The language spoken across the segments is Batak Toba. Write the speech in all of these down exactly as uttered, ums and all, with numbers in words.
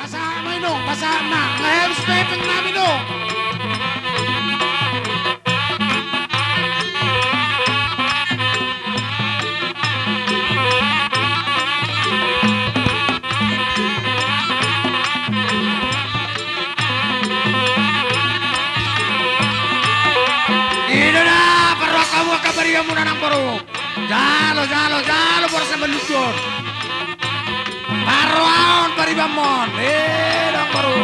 Sama inong, pasahat ma, nga habis pepeng nami do. I do da, parrohahon hamu angka paribanmuna nang boru. Jalo, jalo, jalo, boras na malungun. Parrohahon paribanmon. Eh, nang boru.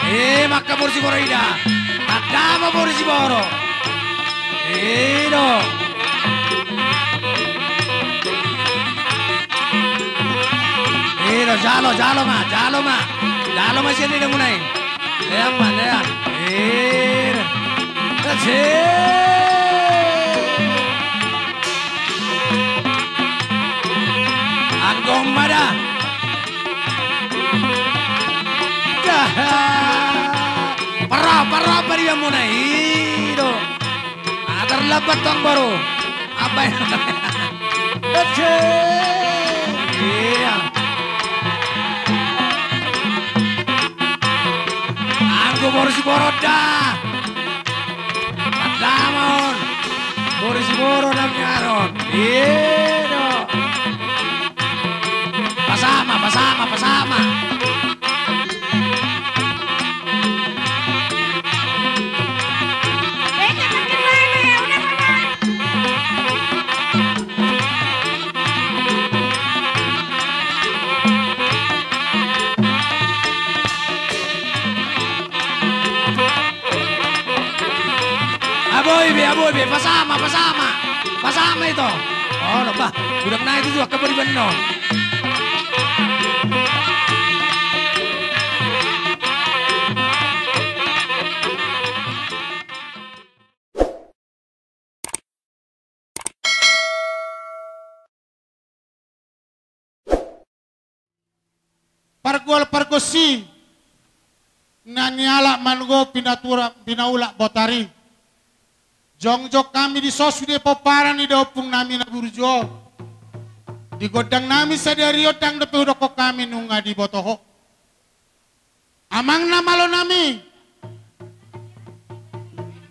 Eh, mangka boru Siboro i da. Tanda ma boru Siboro. I do. I do, jalo, jalo ma, jalo ma. Jalo ma sian idamuna i. Lean ma, lean. Eh. Asik. Anggo ma da. Dah. Parrohahon, parrohahon paribanmuna i do. Ah, tarlambat tong boru. Apa ya? Oke. Iya. Anggo boru Siboro da. Tanda ma on. Boru Siboro da nian on. Iya do. Pasahat ma, pasahat ma, pasahat ma. Aboi be, aboi be, pasahat ma, pasahat ma. Pasahat ma ito. Oh, lomba. Budak na itu juga kebal di benong. Pargual pargonsi na nialap manunggo pinatura, pinaulak botari. Jongjong hami di son sude pomparan ni daompung nami na burju on. Di gondang nami sadari on ndang dope hudokkon hami nunga diboto ho. Amang na malo nami,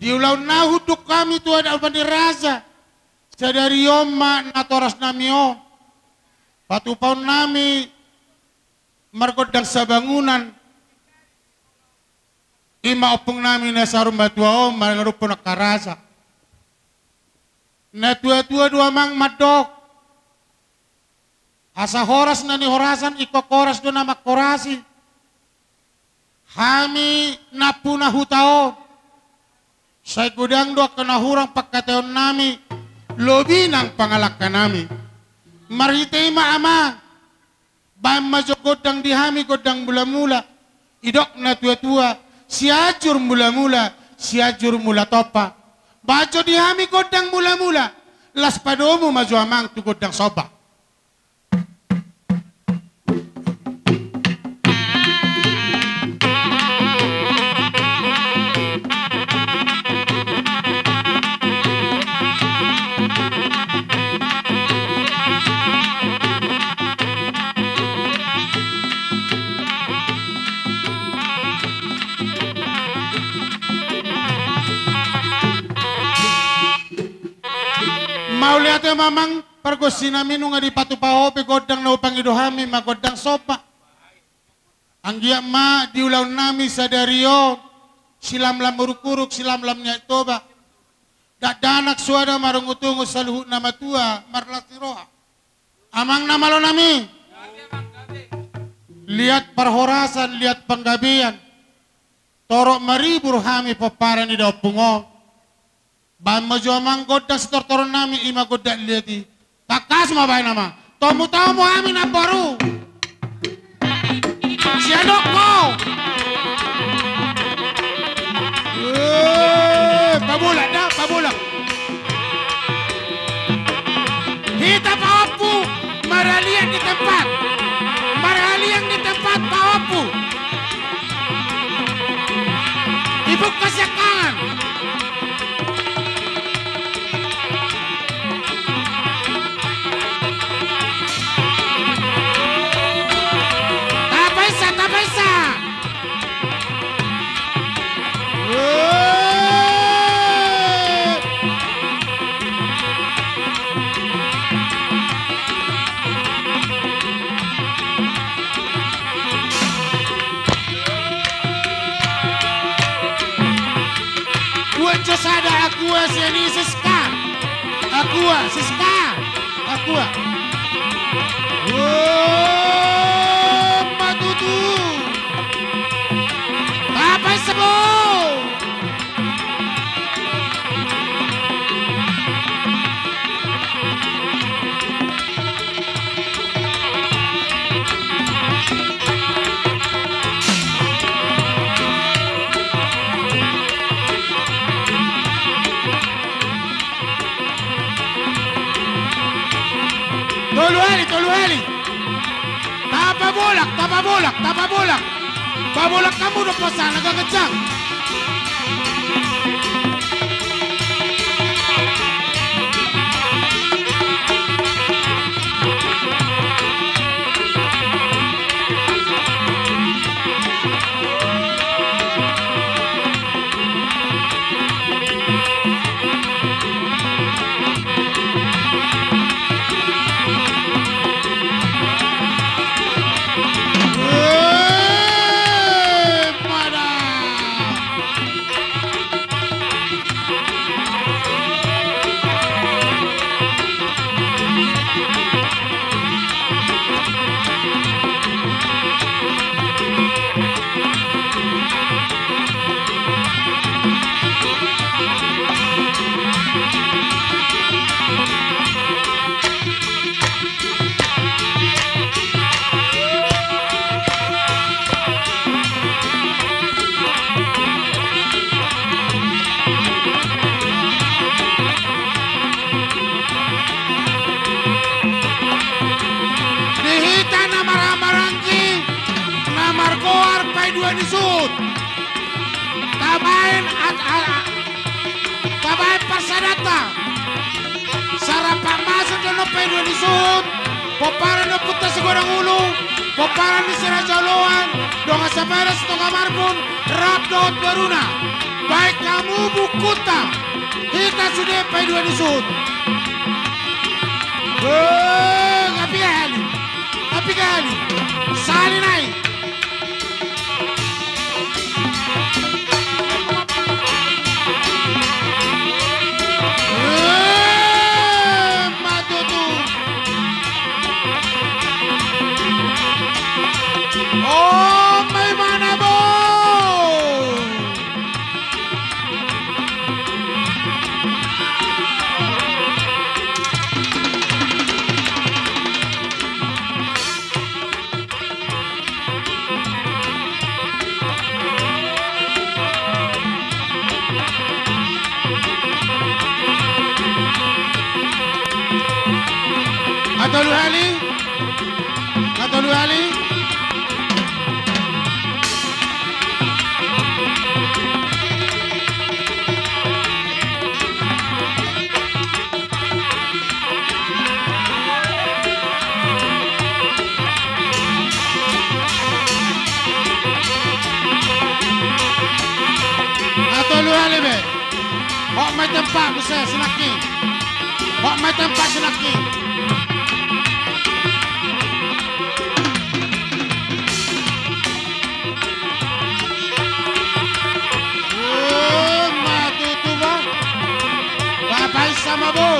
di ulaon na hunduk hami tu adat Bani Raja, sadari on ma natoras nami on, patupaon nami margondang sabangunan, i ma ompung nami na saur matua on mangarumpun angka raja. Natuatua do amang mandok, asa horas na nihorasan, ingkon horas do na manghorasi. Hami nampuna huta on, sai godang do angka na hurang pangkataion nami, lobi nang pangalangka nami. Marhite i ma amang, baen ma jo gondang di hami gondang mulamula. Didok natuatua, Sianjur Mulamula, Sianjur Mula Tompa. Baen jo di hami gondang mulamula. Las padomu ma jo amang tu gondang somba. Mauliate ma amang pargonsi nami, nunga dipatupa ho pe gondang na hupangido hami ma gondang somba. Anggiat ma di ulaon nami sadari on, silamlam uruk-uruk, silamlam ni Aek Toba, dakdanak soada marungutungut saluhut na matua marlas ni roha. Amang na malo nami, liat parhorasan, liat panggabean, torop maribur hami pomparan ni daompung on. Baen ma jo amang gondang sitortoron nami, i ma gondang liat i. Tangkas ma baen amang. Tomutomu hami namboru. Sian on ho. Eh, pabolak da, pabolak. Hita pahompu maraliat di tempat. Maraliat di tempat pahompu. Dibuka siangkangan. Tapaisa, tapaisa. Sada Aqua sian i Siska. Aqua, Siska. Aqua. Oh, ma tutu. Papai sabo. Tolu hali, tolu hali. Tapabolak, tapabolak, tapabolak. Pabolak hamu do, pasana gaganjang. Di hita na marhahamaranggi na margoar Paidua ni Suhut. Tabaen at-, a-, a-, tabaen parsadanta. Sarapan masuk do on Paidua ni Suhut, pomparan ni Ompunta Sigodang Ulu, pomparan ni Si Raja Oloan, dongan sapara Sitonga Marbun, rap dohot boruna. Baen hamu bukunta, hita sude Paidua ni Suhut. Hei, nga piga hali, nga piga hali, sahali nai. Nga tolu hali. Nga tolu hali. Nga tolu hali be. Hot ma i tempat, muse, sinangkin. Hot ma i tempat, sinangkin. Hei, ma tutu ba. Papaisa ma bo.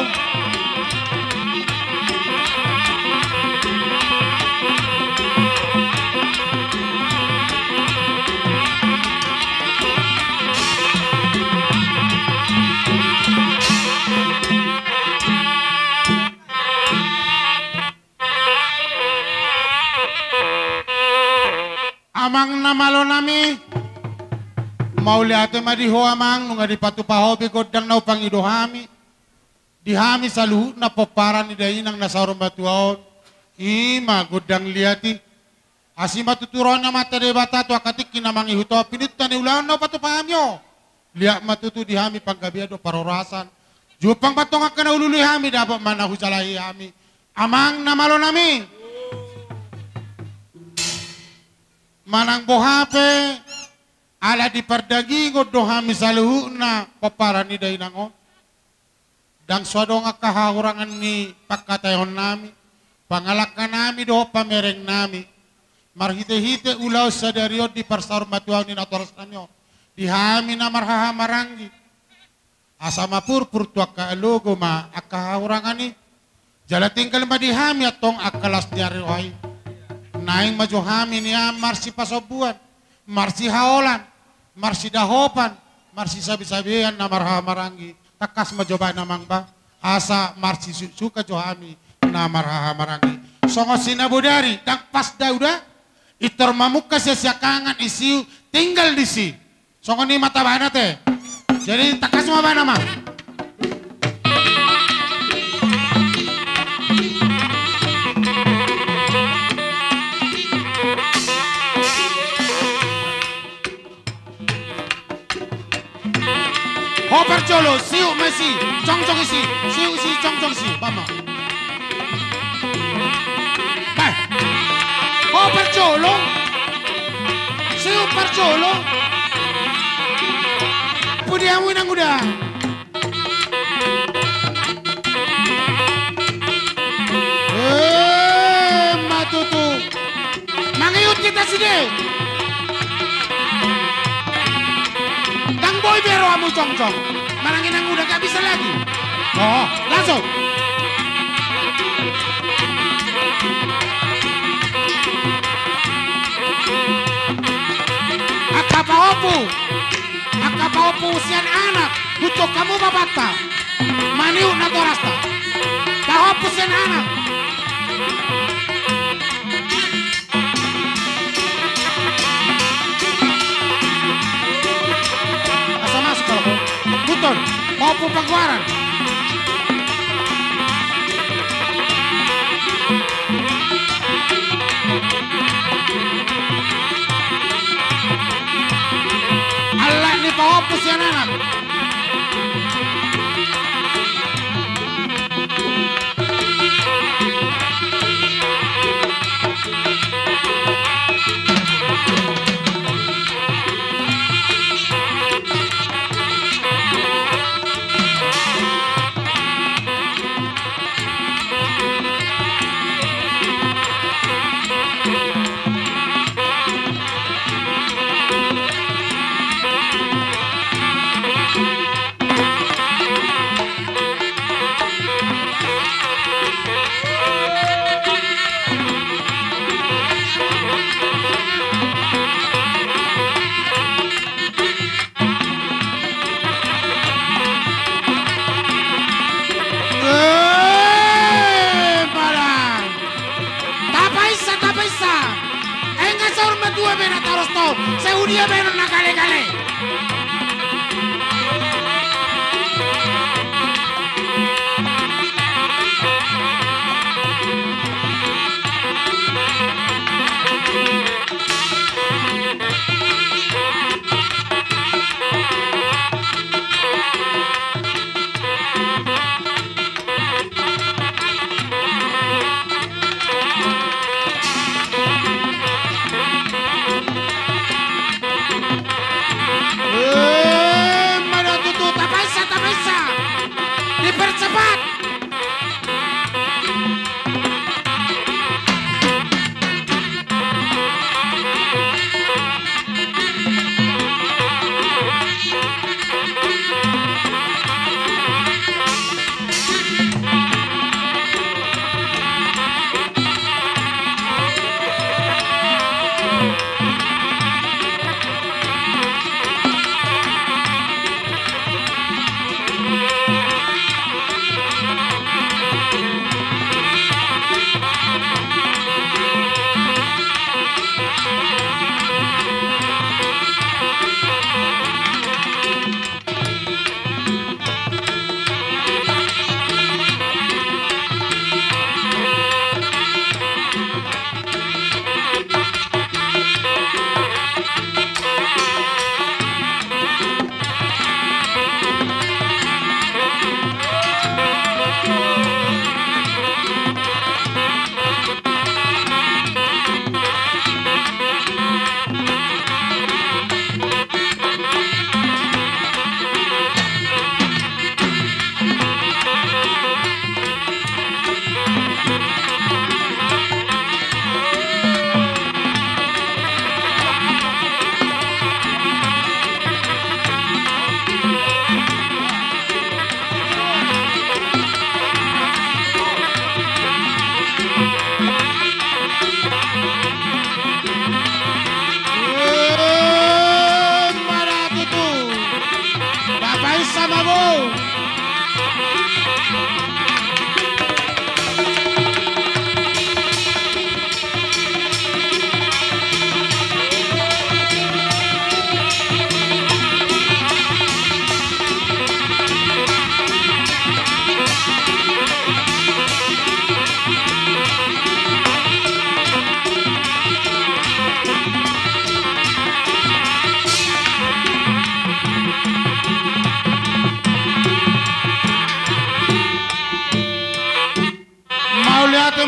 Amang na malo nami, mauliate ma di ho amang, nunga dipatupa ho be gondang na hupangido hami. Di hami saluhutna pomparan ni dainang na saur matua on, i ma gondang liat i. Asi ma tutu roha ni Amanta Debata tu angka tingki na mangihut on, pinunta ni ulaon na hupatupa hami on. Liat ma tutu di hami panggabean dohot parhorasan. Jumpang ma tong angka na hulului hami, dapot ma na hujalahi hami. Amang na malo nami, manang boha pe, ala dipardagingon do hami saluhutna pomparan ni dainang on. Ndang so adong angka hahurangan ni pangkataion nami, pangalangka nami dohot pamereng nami. Marhitehite ulaon sadari on di parsaur matua ni natorasnami on, di hami na marhahamaranggi, Asa mapurpur tu angka alogo ma angka hahurangan i. Jala tinggal ma di hami antong angka las ni ari roha i. Naeng ma jo hami nian marsipasombuan, marsihaolan, marsidahopan, marsisabesabean na marhahamaranggi. Tangkas ma jo baen amang ba, asa marsisuksuk jo hami na marhahamaranggi. Songon si na bodari, ndang pas da uda, pintor mamungka sian siangkangan i siu tinggal disi. Songon i ma tabaen ate. Jadi tangkas ma baen amang. Ho parjolo, siuk ma isi, jongjong isi, siuk isi, jongjong isi, baen ma. Bah. Ho parjolo. Siuk parjolo. Pudi hamu inang uda. Eh, ma tutu. Mangihut hita sude. Ndang boi be rohamu jongjong. Manang inang uda nggak bisa lagi. Oh, langsung. Angka pahompu. Angka pahompu sian anak. Hutuk hamu bapanta. Maniuk natorasta. Pahompu sian anak. Asa masuk kalau kau. Buton, pahompu pagoaran. Alak ni pahompu sian anak. Eh, pala. Tapaisa, tapaisa. Enggak saur matua bena taros to. Seudia bena na gale-gale. Eh, mana tutu, tapaisa, tapaisa. Dipercepat.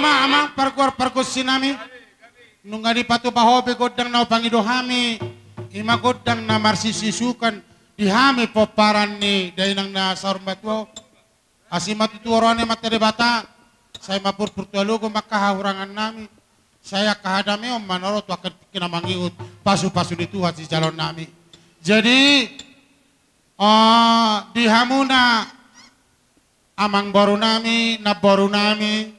ma amang pargoar pargonsi nami. Nunga dipatupa ho be gondang na hupangido hami, i ma gondang na marsiusiusukan di hami pomparan ni dainang na saur matua on. Asi ma tutu roha ni Amanta Debata, sai ma purpur tu halogo ma angka hahurangan nami, sai angka hadameon ma na ro tu angka tingki na mangihut pasupasu ni Tuhan sijaloon nami. Jadi, eh, di hamuna amangboru nami, namboru nami,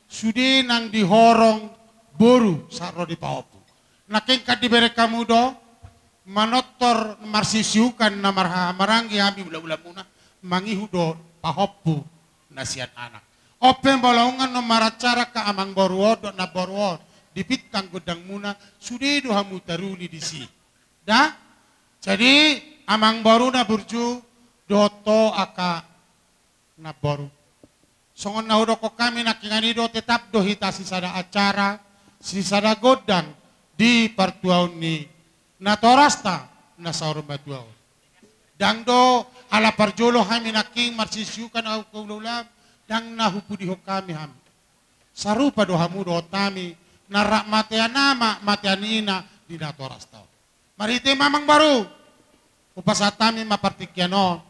sude nang di horong boru sahat ro di pahompu. Nangkin kan dibereng hamu do manortor marsiusiukan na marhahamaranggi hami ulahulamuna, mangihut do pahompu na sian anak. On pe molo nunga maracara angka amangboru on dohot namboru on di pintang gondangmuna, sude do hamu taruli disi. Da? Jadi amangboru na burju dohot ho angka namboru. Songon na hudokkon hami nangkiningan i do, tetap do hita sisada acara, sisada gondang di partuaon ni natorasta na saur matua on. Ndang do ala parjolo hami nangkin marsiusiukan angka ulahulam, ndang na hupudihon hami hami. Sarupa do hamu dohot hami na rap matean ama matean ina di natorasta on. Marhite i ma amangboru, hupasahat hami ma partingkian on.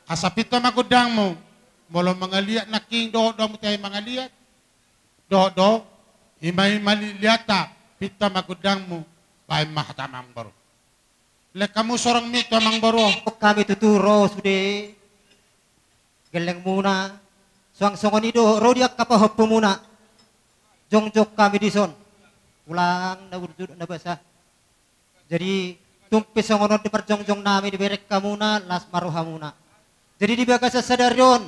Asa pinta ma gondangmu. Molo mangaliat nangkin dohot do hamu tahe mangaliat. Dohot do, i ma i ma liatliatta, pinta ma gondangmu. Baen ma hata amangboru. Lehon hamu sorong mic tu amangboru. Hami tutu ro sude gellengmuna, suang songon i do ro di angka pahompumuna. Jongjong hami dison, tulang na burju dohot na basa. Jadi tung pe songon on di parjongjong nami dibereng hamuna, las ma rohamuna. Jadi di bagasan sadari on,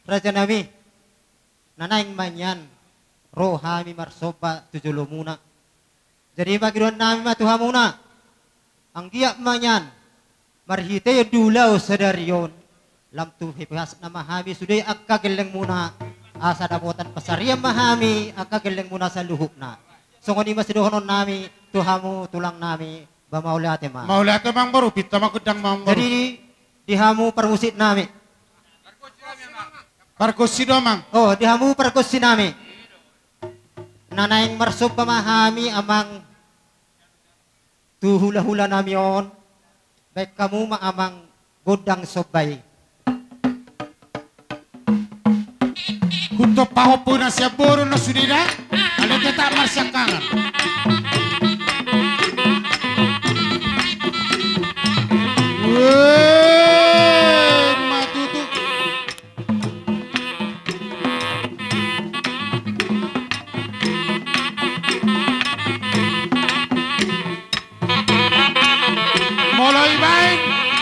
raja nami, na naeng ma nian ro hami marsomba tu jolomuna. Jadi pangidoan nami ma tu hamuna, anggiat ma nian marhitehon di ulaon sadari on, lam tu hepehasna ma hami sude angka gellengmuna, asa dapotan pansarian ma hami angka gellengmuna saluhutna. Songon i ma sidohonon nami tu hamu tulang nami, ba mauliate ma. Mauliate ma amangboru, pinta ma gondang ma amangboru. Jadi di hamu parmusik nami. Pargonsi do amang. Oh, di hamu pargonsi nami. Na naeng marsomba ma hami amang tu hulahula nami on, baen hamu ma amang gondang somba i. Huntop pahompu na sian boru na sude da, ale tetap marsiangkangan. Wee, ma tutu. Molo ibaen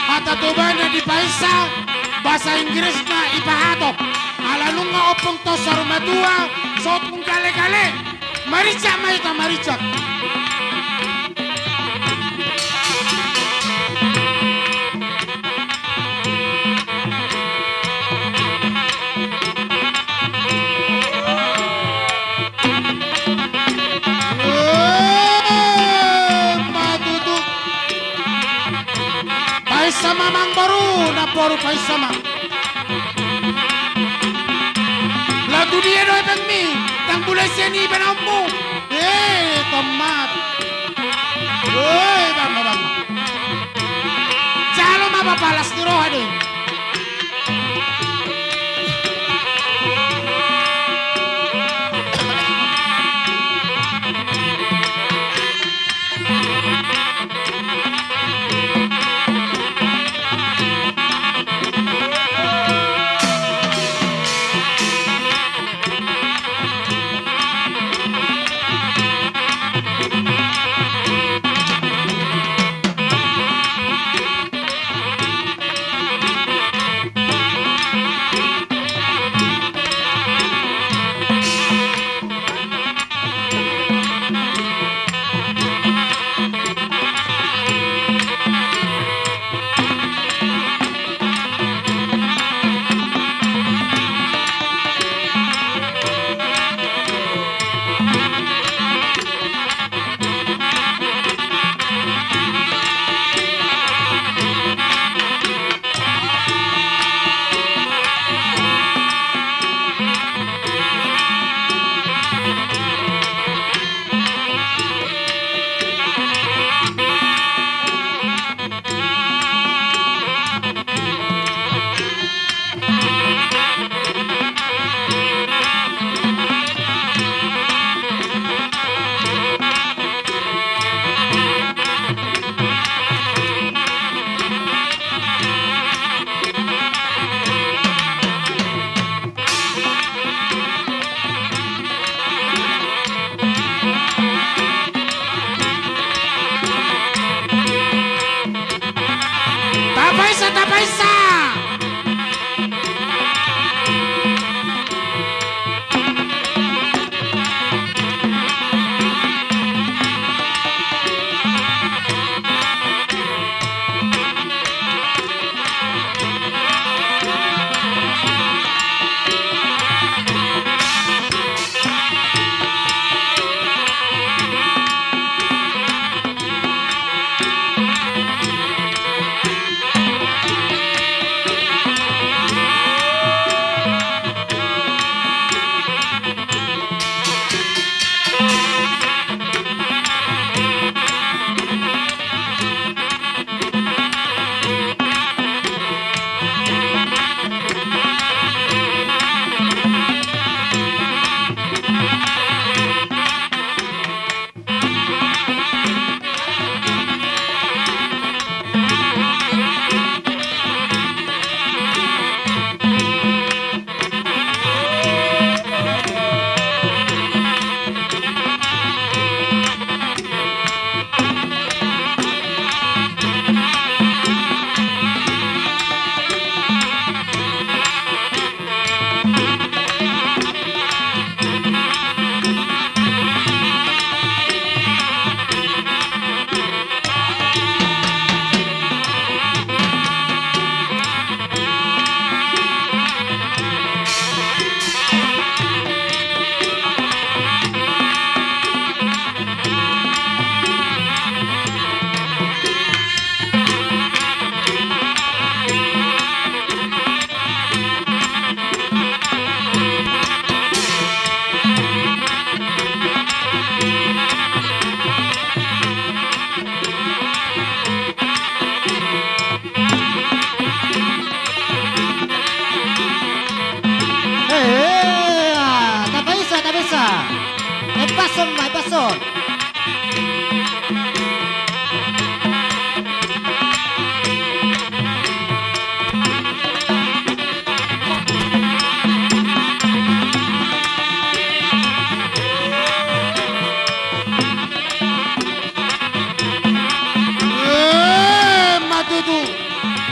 hata Toba na dipainsa, bahasa Inggrisna ipahatop. Ala nunga ompung tos saur matua, sotung galegale. Marincak ma hita, marincak. Eee, ma tutu. Painsa ma amangboru, namboru, painsa ma. Laho tu dia do hepengmi, ndang bulai sian i banaonmu. Eee, tomat. Eee, bang, bang. Jalo ma palas ni roha do i.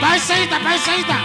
Paisa hita, paisa hita.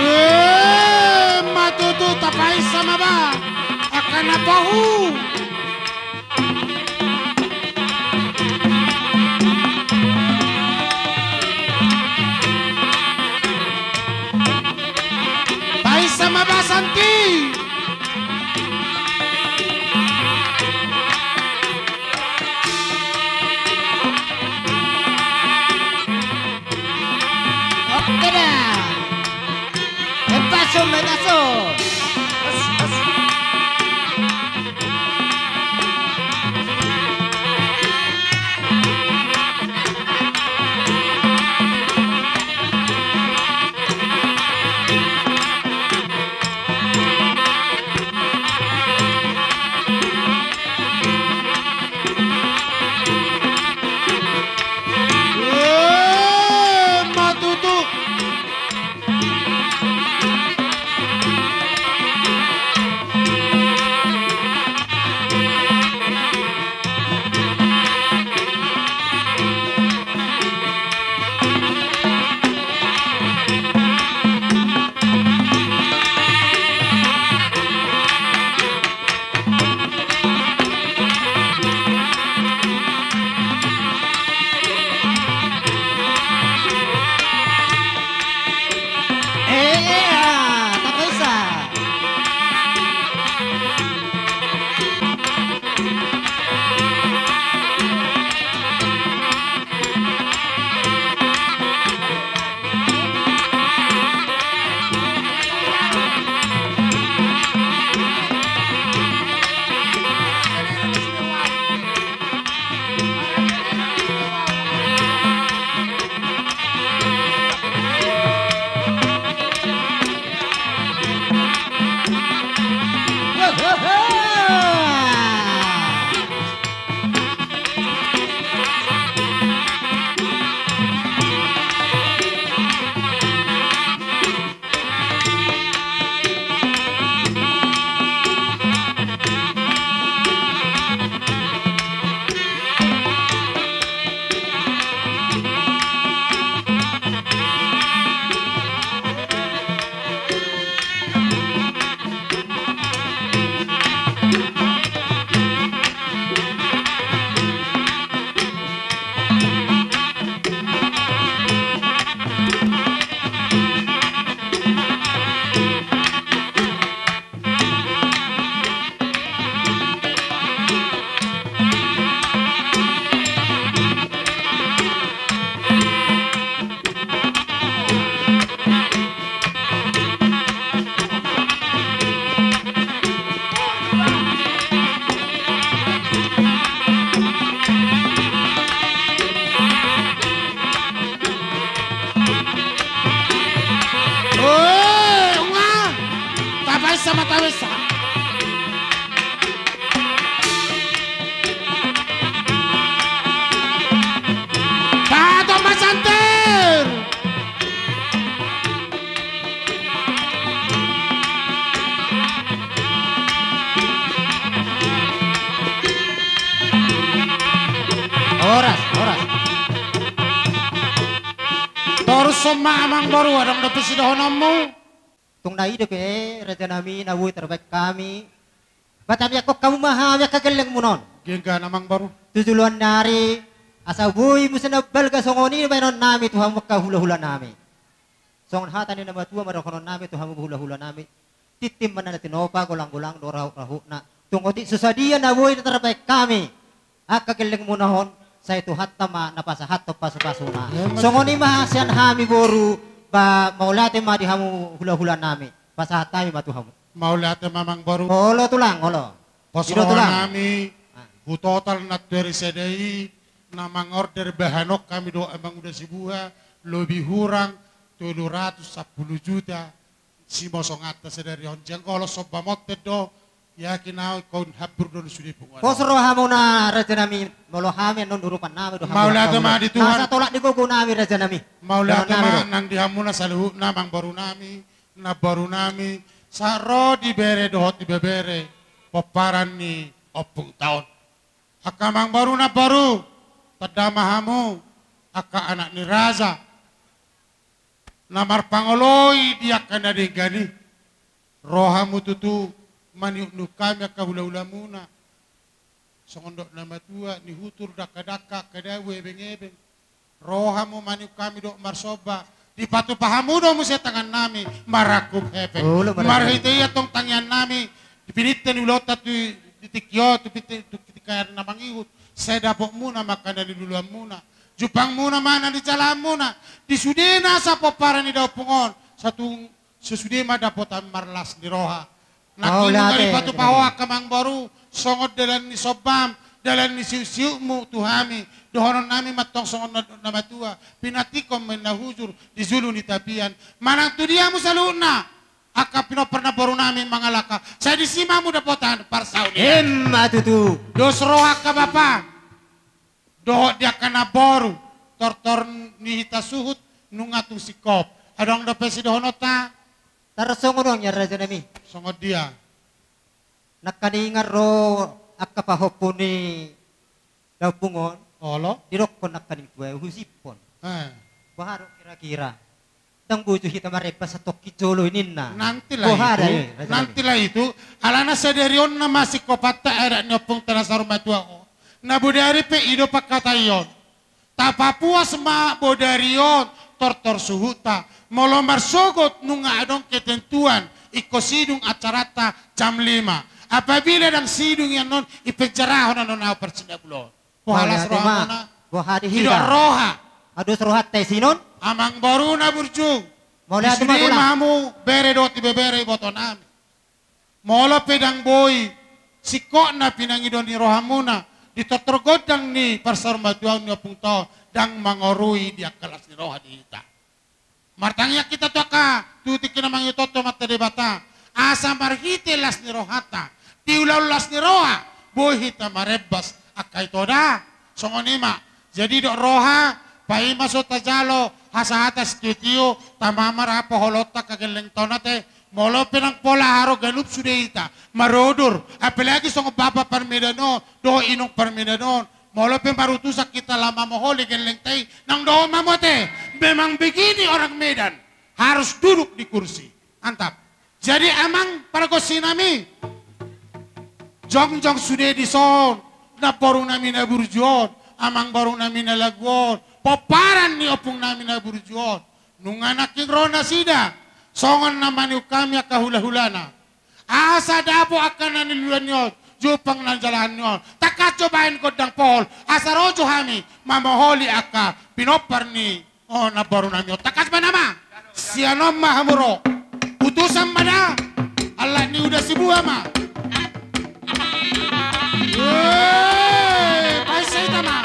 Eh, ma tutu, tapaisa ma ba angka na pahu. Paisa ma ba, Santi. Oke da. Empaso, empaso. Eh, ma tutu. Oe, unga. Tapaisa ma, tapaisa. Tato ma santir. Horas, horas. Torus ma amang boru, adong dope sidohononmu? Tung na i dope, raja nami, na boi tarbaen hami. Patamiakkon hamu ma hami angka gellengmuna on. Denggan amang boru. Tu joloan ni ari, asa boi muse na balga songon i baenon nami tu hamu angka hulahula nami. Songon hata ni na matua ma dohonon nami tu hamu hulahula nami. Tintin ma na tinopa, golang-golang do rahut-rahutna. Tung otik so sadia na boi na tarbaen hami angka gellengmuna on, sai Tuhanta ma na pasahathon pasu-pasuna. Emang. Songon i ma sian hami boru, Pa, mauliate ma di hamu hulahula nami. Pasahat hami ma tu hamu. Mauliate ma amangboru. Olo tulang, olo. Pos roha nami, ah, hutotal nantuari sada i, na mangorder bahanon hami dohot amang Uda Sibuha, lobi hurang tolu ratus sampulu juta, simosonganta sadari on. Jala anggo olo somba monten do, yakin au ingkon hambur do sude punguan. Pos rohamuna raja nami, molo hami annon urupan nami do hamu. Mauliate ma di Tuhan. Asa tolap di gogo nami raja nami. Mauliate ma nang di hamuna saluhutna amangboru nami, namboru nami, sahat ro di bere dohot di bebere, pomparan ni ompung ta on. Angka amangboru namboru, tanda ma hamu, angka anak ni raja, na marpangoloi di angka na denggan i, ro hamu tutu maniukniuk hami angka hulahulamuna. Songon dok na matua, nihutur dangkadangka, angka dabu ebengebeng. Ro hamu maniuk hami dohot marsomba, dipatupa hamu do muse tangan nami, marangkup hepeng. Olo, marhite i antong tangiang nami, di pinangidoan ni ulaonta tu, di tingki on, tu pite-, tu tingki ari na mangihut, sai dapotmuna ma angka na niluluanmuna, jumpangmuna ma na nijalahanmuna, di sude nasa pomparan ni daompung on, sahat tu sude ma dapotan marlas ni roha. Nangkin nunga dipatupa ho angka amangboru, songon dalan ni sombam, dalan ni siuksiukmu tu hami, dohonon nami ma antong songon na, na matua, pinantikhon ma inna hujur, di julu ni tapian. Manang tu dia hamu saluhutna, angka pinompar namboru nami mangalangka, sai disi ma hamu dapotan parsaoran. Emma tutu. Dos roha angka bapa. Dohot di angka namboru, tortor ni hita suhut, nunga tung singkop. Adong dope sidohononta? Tarsongon on ia raja nami. Songon dia? Nangkaningan ro angka pahompu ni daompung on. Olo. Didokkon nangkaning tu ahu husiphon. Eh. Boha do kira-kira? Ndang boju hita marembas satongkin jolo i ninna. Nantilah itu, nantilah itu, alana sadari on na masingkopanta adat ni ompungta na saur matua on. Na bodari pe i do pangkataion. Tapapuas ma bodari on tortor suhutta. Molo marsogot nunga adong ketentuan ingkon sidung acaranta jam lima. Apabila ndang sidung i annon, dipenjarahon annon ahu parsinabul on. Boha las rohamuna? Boha di hita? Didok roha. Adus rohanta i sinon? Amangboruna burju. Mauliate ma tulang. Di sude ma hamu bere dohot ibebere ibotonami. Molo pe ndang boi singkopna pinangido ni rohamuna di tortor gondang ni parsaurmatuaon ni ompungta on, ndang mangorui di angka las ni roha di hita. Martangiang hita tu angka, tu tingki na mangihut on tu Amanta Debata, asa marhite las ni rohanta, di ulaon las ni roha, boi hita marembas angka ito da. Songon i ma. Jadi didok roha, paima so tajalo hasahatan sitio-tio, tama ma ra poholonta angka gellengta on ate. Molo pe ndang pola haroa ganup sude hita marodur, apalagi songon bapa parmedan on dohot inong parmedan on. Molo pe marutusan hita laho mamoholi gellengta i, ndang dohot ma hamu ate. Memang begini orang Medan, harus duduk di kursi. Mantap. Jadi amang pargonsi nami, jongjong sude dison namboru nami na burju on, amangboru nami na lagu on, pomparan ni ompung nami na burju on. Nunga nangkin ro nasida songon na maniuk hami angka hulahulana. Asa dapot angka na niluluan ni on, jumpang na nijalahan ni on. Tangkas jo bahen gondang pohol, asa ro jo hami mamoholi angka pinompar ni, o, namboru nami on. Tangkas bahen ma. Sian on ma hamu ro. Utusan ma da. Halak ni Uda Sibuha ma. Woi, paisa hita ma.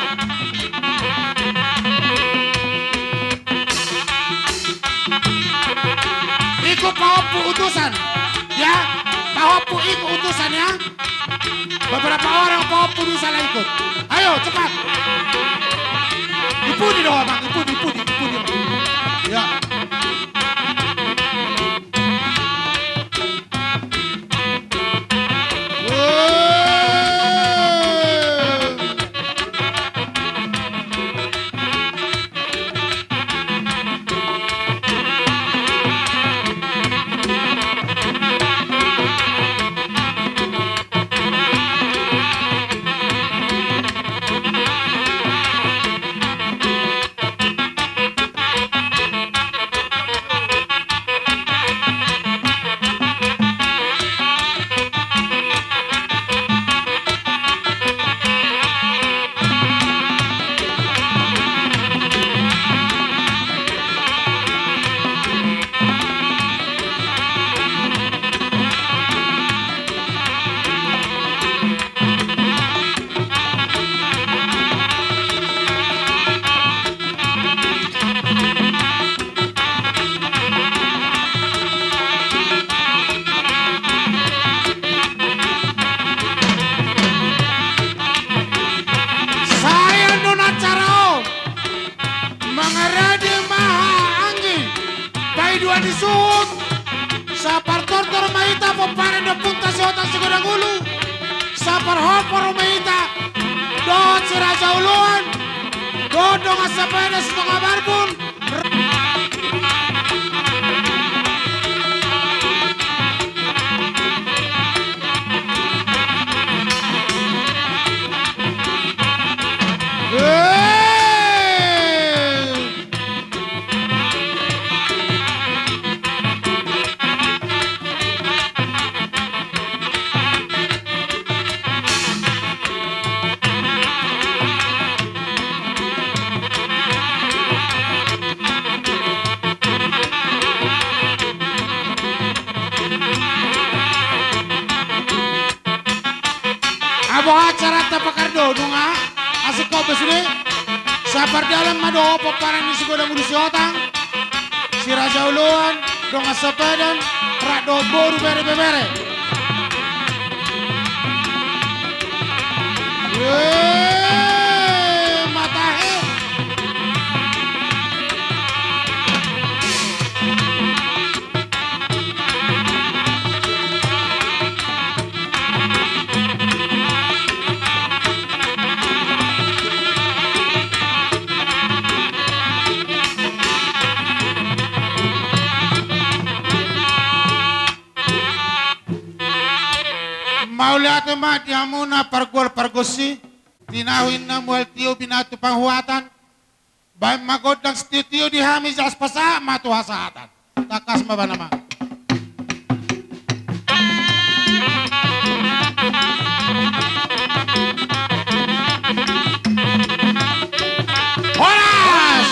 Ikut pahompu utusan. Ya, pahompu ikut utusan ya. Beberapa orang pahompu bisa lah ikut. Ayo, cepat. Ipudi do, Bang. Ipudi, ipudi, ipudi. Ya. Di suhut, sapartortor ma hita pomparan ni ompunta Sihotang Sigodang Ulu, saparhorhor ma hita dohot si Raja Oloan dohot dongan sapeda Sitonga Marbun. Aboha caranta pakardodung a, asing kombes ni. Sapardalan ma dohot pomparan ni Sigodang Ulu Sihotang, si Raja Oloan, dongan sapeda, rap dohot boru, bere, ibebere. Wee, matahe. Mauliate ma di hamuna pargual pargonsi, tinahu inna mual tio binatu panguhatan. Baen ma gondang sitiotio di hami, jala pasahat ma tu hasahatan. Tangkas ma, baen ma. Horas!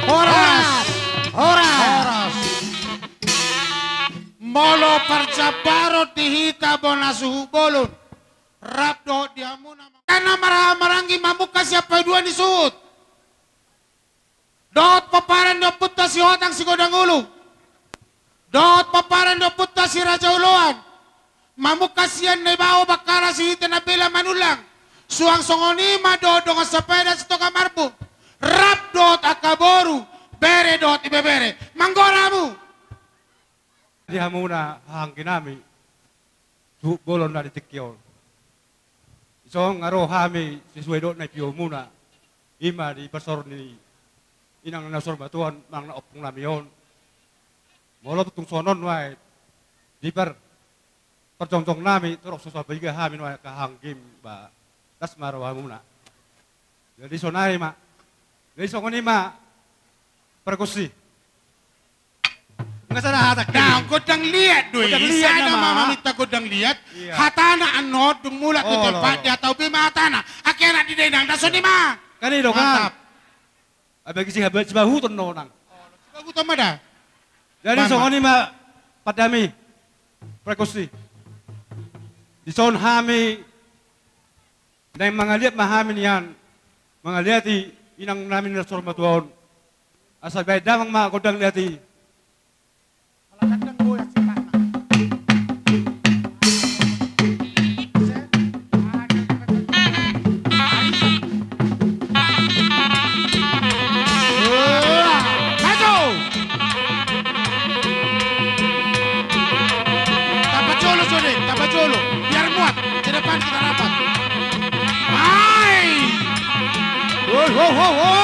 Horas! Horas! Horas! Molo parjambaron di hita bona suhut bolon, rap dohot di hamuna ma-, na marhahamaranggi mamungka sian paidua ni suhut. Dohot pomparan ni ompunta Sihotang Sigodang Ulu, dohot pomparan ni ompunta si Raja Oloan, mamungka sian na ibaho bangkala sihite na bela manullang, suang songon i ma dohot dongan sapeda Sitonga Marbun, rap dohot angka boru, bere dohot ibebere. Manggora hamu. Di hamuna hahaanggi nami, suhut bolon na di tingki on. Dison nga ro hami sesuai dohot na ipiomuna, i ma di parsor ni inang na saur matua on manang na ompung nami on. Molo tung songon on nuaeng di par-, parjongjong nami torop so sapiga hami nuaeng hahaanggim, ba, das ma ro hamuna. Jadi sonai ma. Jadi songon i ma, pargonsi. Nga sada hata. Nah, gondang liat do i. Gondang liat. Sada nama ma maminta gondang liat. Iya. Hatana annon dung mulak tu tempat, dihatahon be ma hatana. Angka anak ni dainang, na songon i ma. Kan i do kan. Mantap. Abang isi habat sibahuton nonang. Oh, sibahuton ma da. Jadi songon i ma, pandami. Pargonsi. Dison hami naeng mangaliat ma hami nian, mangaliati inang nami na saur matua on. Asa baen damang ma gondang liat i. Maju! Tambah jolo, Joni, tambah jolo. Biar muat, ke depan kita rapat. Hai! Woi, woi, woi, woi!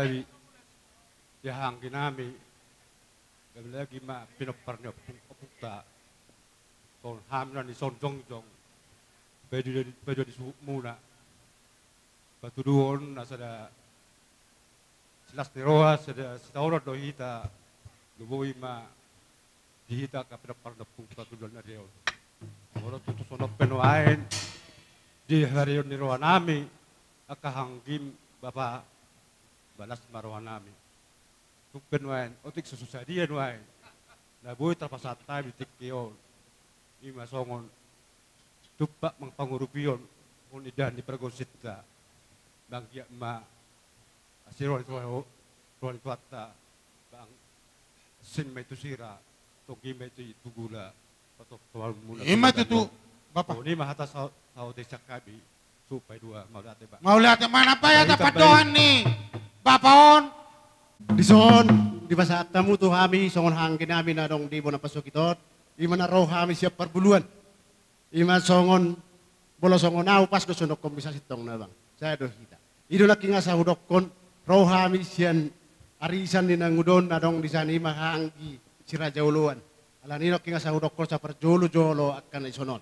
Di anggi nami, gabe lagi ma pinompar ni ompung, ompungta. Songon hami na dison jongjong, paidua, paidua di suhutmuna. Patuduhon na sada silas ni roha, sada sitaonon do hita, do boi ma di hita angka pinompar ni ompung patuduhon na dison. Molo tutu songon on pe nuaeng, di harion ni roha nami, angka anggim bapa, las ma roha nami. Tung pe nuaeng, otik so sadia nuaeng na boi tarpasahat hami di tingki on. I ma songon tumpak mangangurupi on, on indahan ni pargonsinta. Ba anggiat ma asi roha ni Tuhan, roha ni Tuhanta, ba asing ma i tu sira, tonggi ma i tu gula. Ima tutu, Bapa. Songon i ma hata sa-, saotik sian hami, suhut paidua, mauliate, Bapa. Mauliate, manambai hata pandohan ni Bapa on. Dison, dipasahat hamu tu hami, songon anggi nami na adong di bona pasogit on, ima na ro hami sian parbuluan. Ima songon, molo songon au pas do songon on bisa sintong na bang. Sai do hita. I do nangkin asa hudokkon, ro hami sian arisan ni nanguda on na adong di san ima anggi si Raja Oloan. Alani i nangkin asa hudokkon saparjolo-jolo angka na dison on.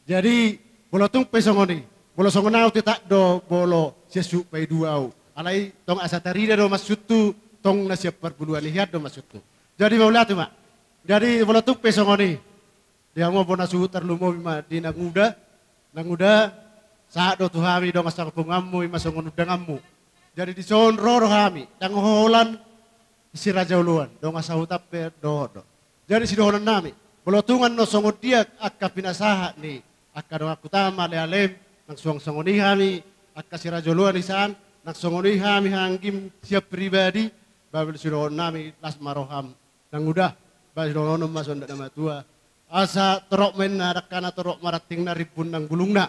Jadi, molo tung pe songon i, molo songon au tetap do molo sian suhut paidua au. Alai tong asa tarida do maksudhu, tong na sian parbuluan i hian do maksudhu. Jadi, mauliate ma. Jadi, molo tung pe songon i, di hamu bona suhut tarlumobi ma di nanguda, nanguda, sahat do tu hami dongan sapunguanmu, ima songon undanganmu. Jadi dison ro do hami, dang holan si Raja Oloan, dongan sahuta pe dohot do. Jadi sidohonon nami, molo tung annon songon dia angka pinasahat ni angka dongan huta ma ale-alem, nang suang songon i hami, angka si Raja Oloan i san, nang songon i hami anggim sian pribadi, babil sidohonon nami las ma roham. Nanguda, ba sidohonon ma songon na matua. Asa torop ma inna dangkana, torop ma rantingna, rimbun nang bulungna.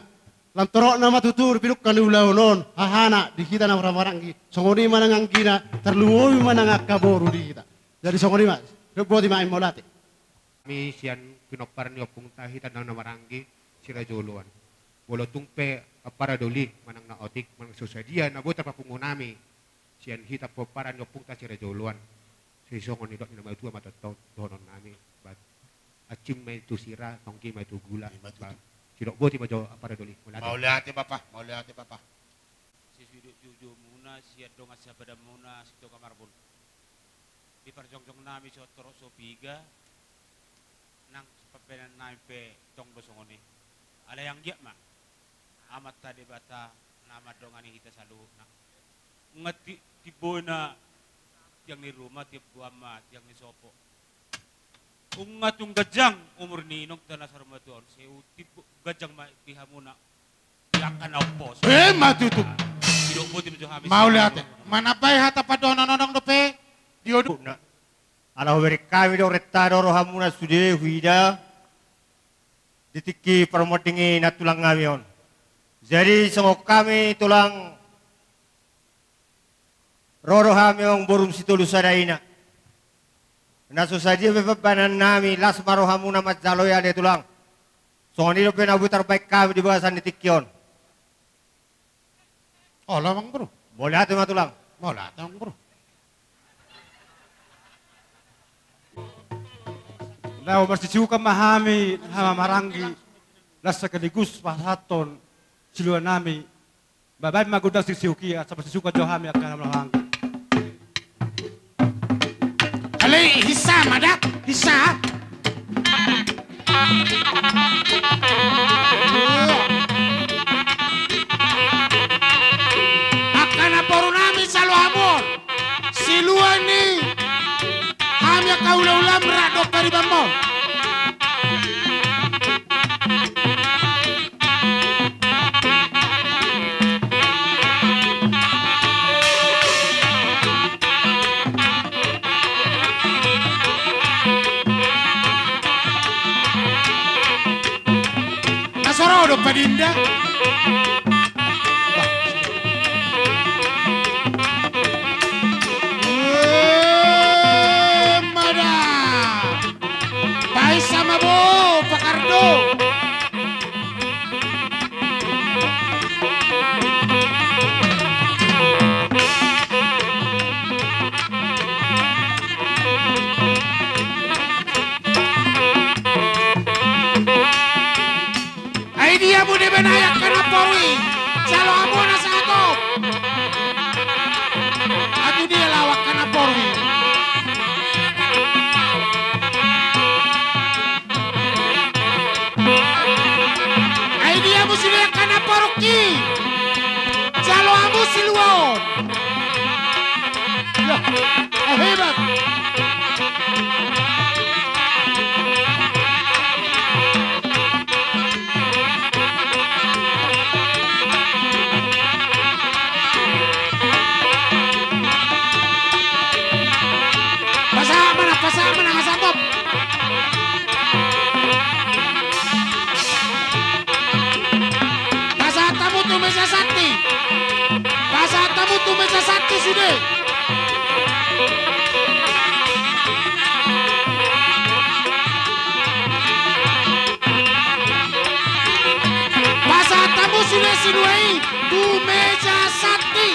Lam torop nama tutu di pidungka ni ulaon on, hahana, di hita na marhahamaranggi. Songon i ma nang anggina, tarlumobi ma nang angka boru di hita. Jadi songon i ma, boti ma, mauliate. Hami sian pinompar ni ompungta hita na marhahamaranggi, si Raja Oloan. Molo tung pe ampara doli, manang na otik, manang so sadia, na boi tarpapungu nami. Sian hita pomparan ni ompungta si Raja Oloan. Sai songon nidok ni na matua ma tongtong dohonon nami. Ba asing ma i tu sira, tonggi ma i tu gula. Ima tutu. Ba sidok boti ma jo ampara doli. Mauliate. Mauliate, Bapa. Mauliate, Bapa. Sisudut jujumuna, sian dongan sapadanmuna, Sitoga Marbun. Di parjongjong nami so torop so piga, nang pambahenan nami pe tong do songon i. Alai anggiat ma Amanta Debata na mandongani hita saluhutna. Nunga ti-, timboi na tiang ni ruma, timboi ma tiang ni sopo. Nunga tung ganjang umur ni inongta na saur matua on, sai tung ganjang ma di hamuna. Di angka na umpos. Ima tutu. Sidok boti ma jo hami. Mauliate. Manambai hata pandohan on adong dope di odu. Ala hubereng hami do renta do rohamuna sude huida di tingki parmonding i na tulang hami on. Jadi songon hami tulang ro do hami on borum sitolu sada ina. Na so sadia pe pambahenan nami las ma rohamuna manjalo i ale tulang. Songon i dope na boi tarbahen hami di bagasan ni tingki on. Olo, Amang Boru. Mauliate ma tulang. Mauliate, Amang Boru. Laho marsisiukan ma hami, hahamaranggi, laos sekaligus pasahathon siluan nami. Baen ma gondang sisiuk i, asa marsisiukan jo hami angka na marhahamaranggi. Ale, hisa ma da, hisa. Angka na boru nami, salo hamu on. Siluan ni hami angka hula-hula, rap dohot paribanmon. Na so ro do Padinda. Ima da. Paisa ma bo, pakardo. Sinua i tu meja santi.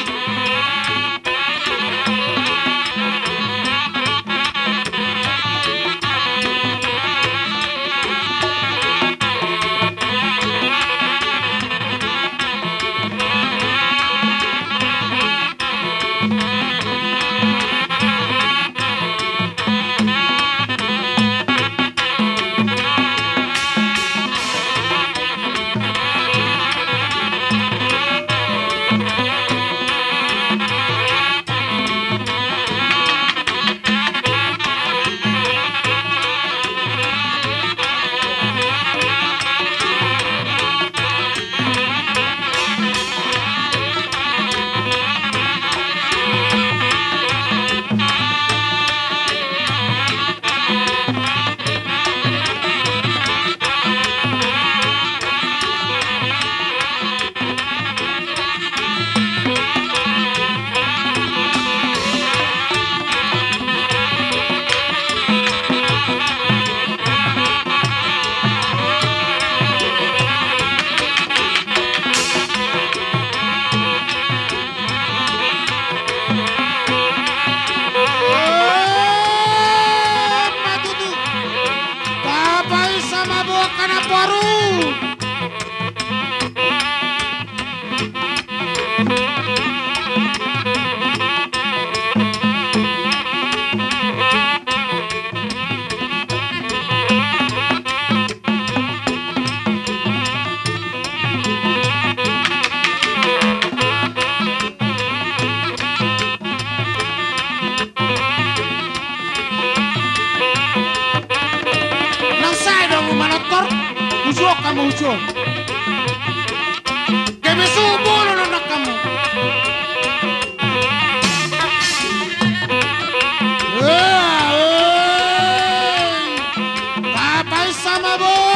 Tapaisa ma boa angka na boru. Nang sae do hamu manortor, husuhon hamu, husuhon. Gabe suhut bolon nang hamu. Ea, ea. Tapaisa ma boa.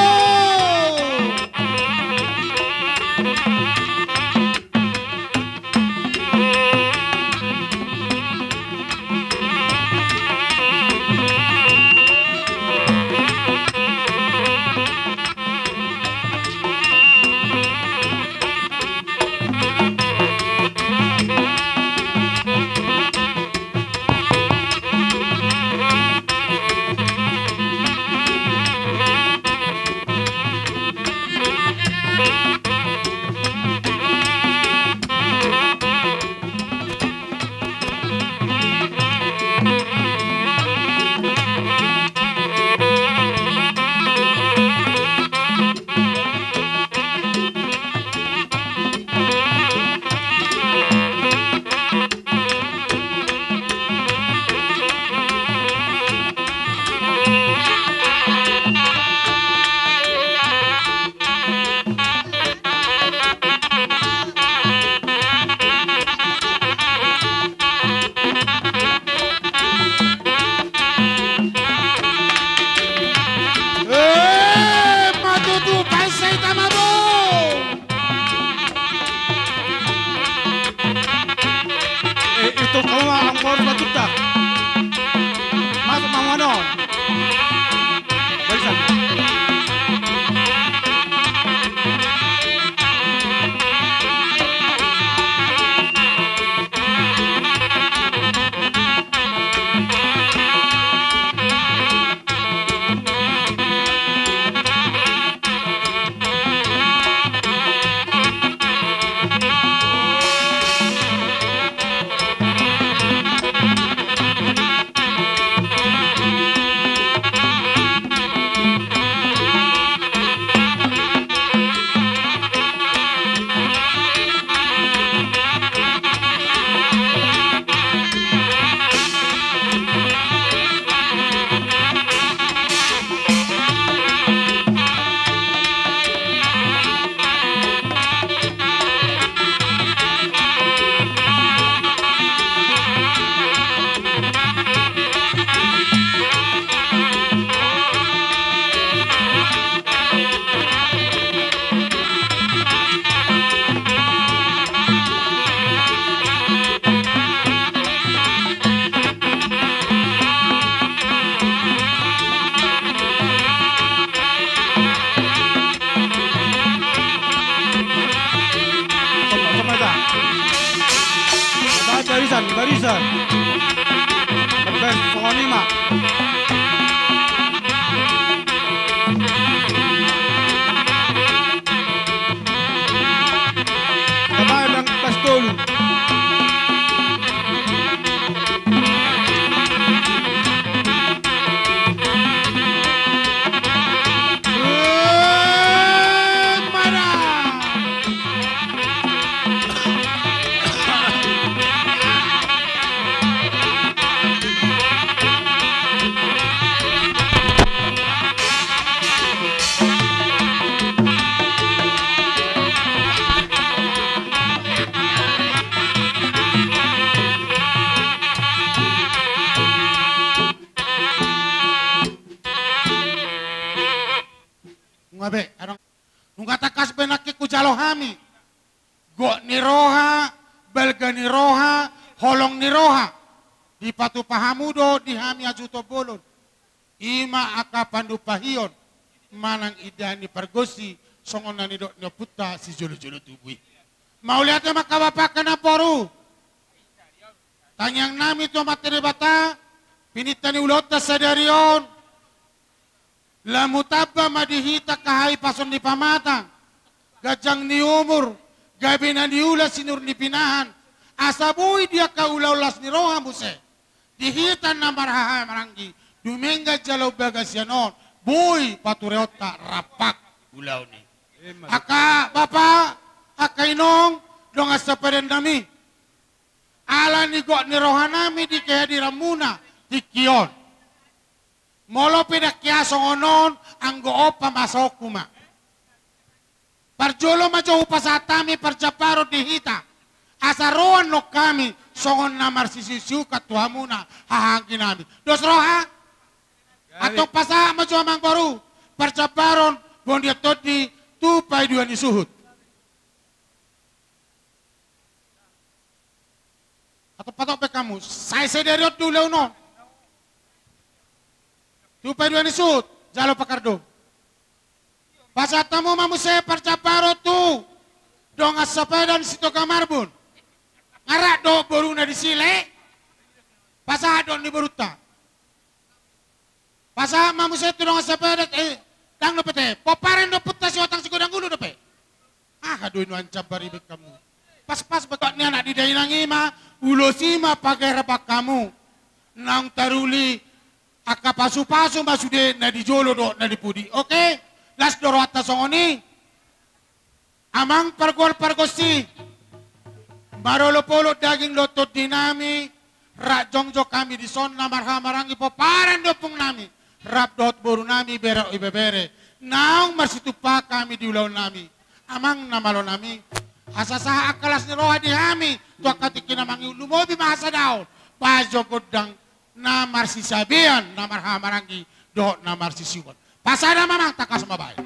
Baen songon i ma. Baen nang pas tolu. Nunga be, adong. Nunga tangkas be nangkin hujalo hami. Gok ni roha, balga ni roha, holong ni roha. Dipatupa hamu do di hami hasuhuton bolon. I ma angka pandupahion manang indahan ni pargonsi songon na nidok ni ompunta sijolojolo tubu i. Mauliate ma angka bapa, angka namboru. Tangiang nami tu Amanta Debata, pininta ni ulaonta sadari on, lam hutamba ma di hita angka hahipason ni pamatang, ganjang ni umur, gabe na niula sinur ni pinahan, asa boi di angka ulaon las ni roha muse di hita na marhahamaranggi dumenggan jala umbagasian on, boi patureonta rampak ulaon i. Ima tutu. Angka bapa, angka inong, dongan sapadan nami. Ala ni gok ni roha nami di kehadiranmuna tingki on. Molo pe ndang hea songon on, anggo on pamasaonku ma. Parjolo ma jo hupasahat hami parjambaron di hita, asa ro annon hami songon na marsisiusiukan tu hamuna hahaanggi nami. Dos roha? Gabe. Antong pasahat ma jo amang boru parjambaron bontean tondi tu paidua ni suhut. Antong patok baen hamu, sae sadari on do ulaon on. Tu paidua ni suhut, jalo pakardo. Pasahat hamu ma muse parjambaron tu dongan sapadan Sitoga Marbun. Nga rap dohot boruna disi le? Pasahat dohot ni borunta. Pasahat ma muse tu dongan sapadan, eh, ndang dope te. Pomparan ni ompunta Sihotang Sigodang Ulu dope. Aha do i nuaeng jambar i baen hamu? Paspas baen hamu. Ni anak ni dainang i ma, ulos i ma pagarbahen hamu. Naung taruli angka pasupasu ma sude na di jolo dohot na di pudi. Oke? Las do rohanta songon i. Amang pargual pargonsi, marolopolop daging dohot tondi nami, rap jongjong hami dison na marhahamaranggi pomparan ni ompung nami, rap dohot boru nami, bere dohot ibebere, naung marsitumpahan hami di ulaon nami. Amang na malo nami, asa sahat angka las ni roha di hami tu angka tingki na mangihut, lumobi ma hasadaon, bahen jo gondang na marsisabean, na marhahamaranggi dohot na marsisiuman. Pasada ma amang, tangkas ma baen.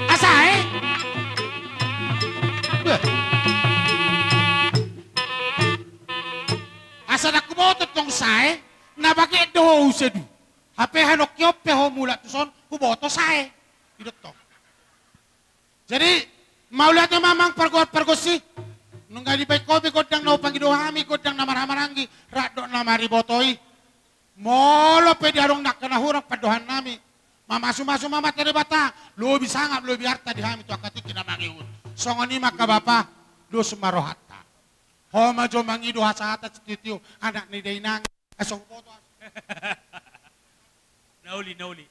Asa, eh? Beh. Asa ndang huboto tong sae, na bagen do ho usedu. Hape hanongkion pe ho mulak tuson, huboto sae. I do tong. Jadi, mauliate ma amang pargual pargonsi. Nunga dibaen ho be gondang na hupangido hami, gondang na marhahamaranggi, rap dohot na mariboto i. Molo pe diadong angka na hurang pandohan nami, mamasumasu ma Amanta Debata, lobi sangap, lobi arta di hami tu angka tingki na mangihut. Songon i ma angka bapa, dos ma rohanta. Ho ma jo mangido hasahatan sitio-tio, anak ni dainang, eh, so huboto. Na uli, na uli.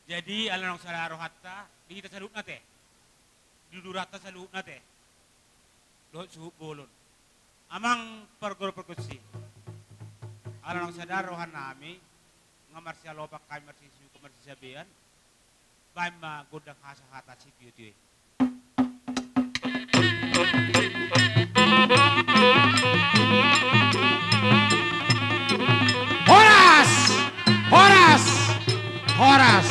Jadi, ala naung sada rohanta, di hita saluhutna te. Di huduranta saluhutna te. dohot suhut bolon. Amang parguru pargonsi, ala naung sada rohanami, nga marsialopan hami marsisiuka marsisabean, baen ma gondang hasahatan sitiotio i. Horas! Horas! Horas!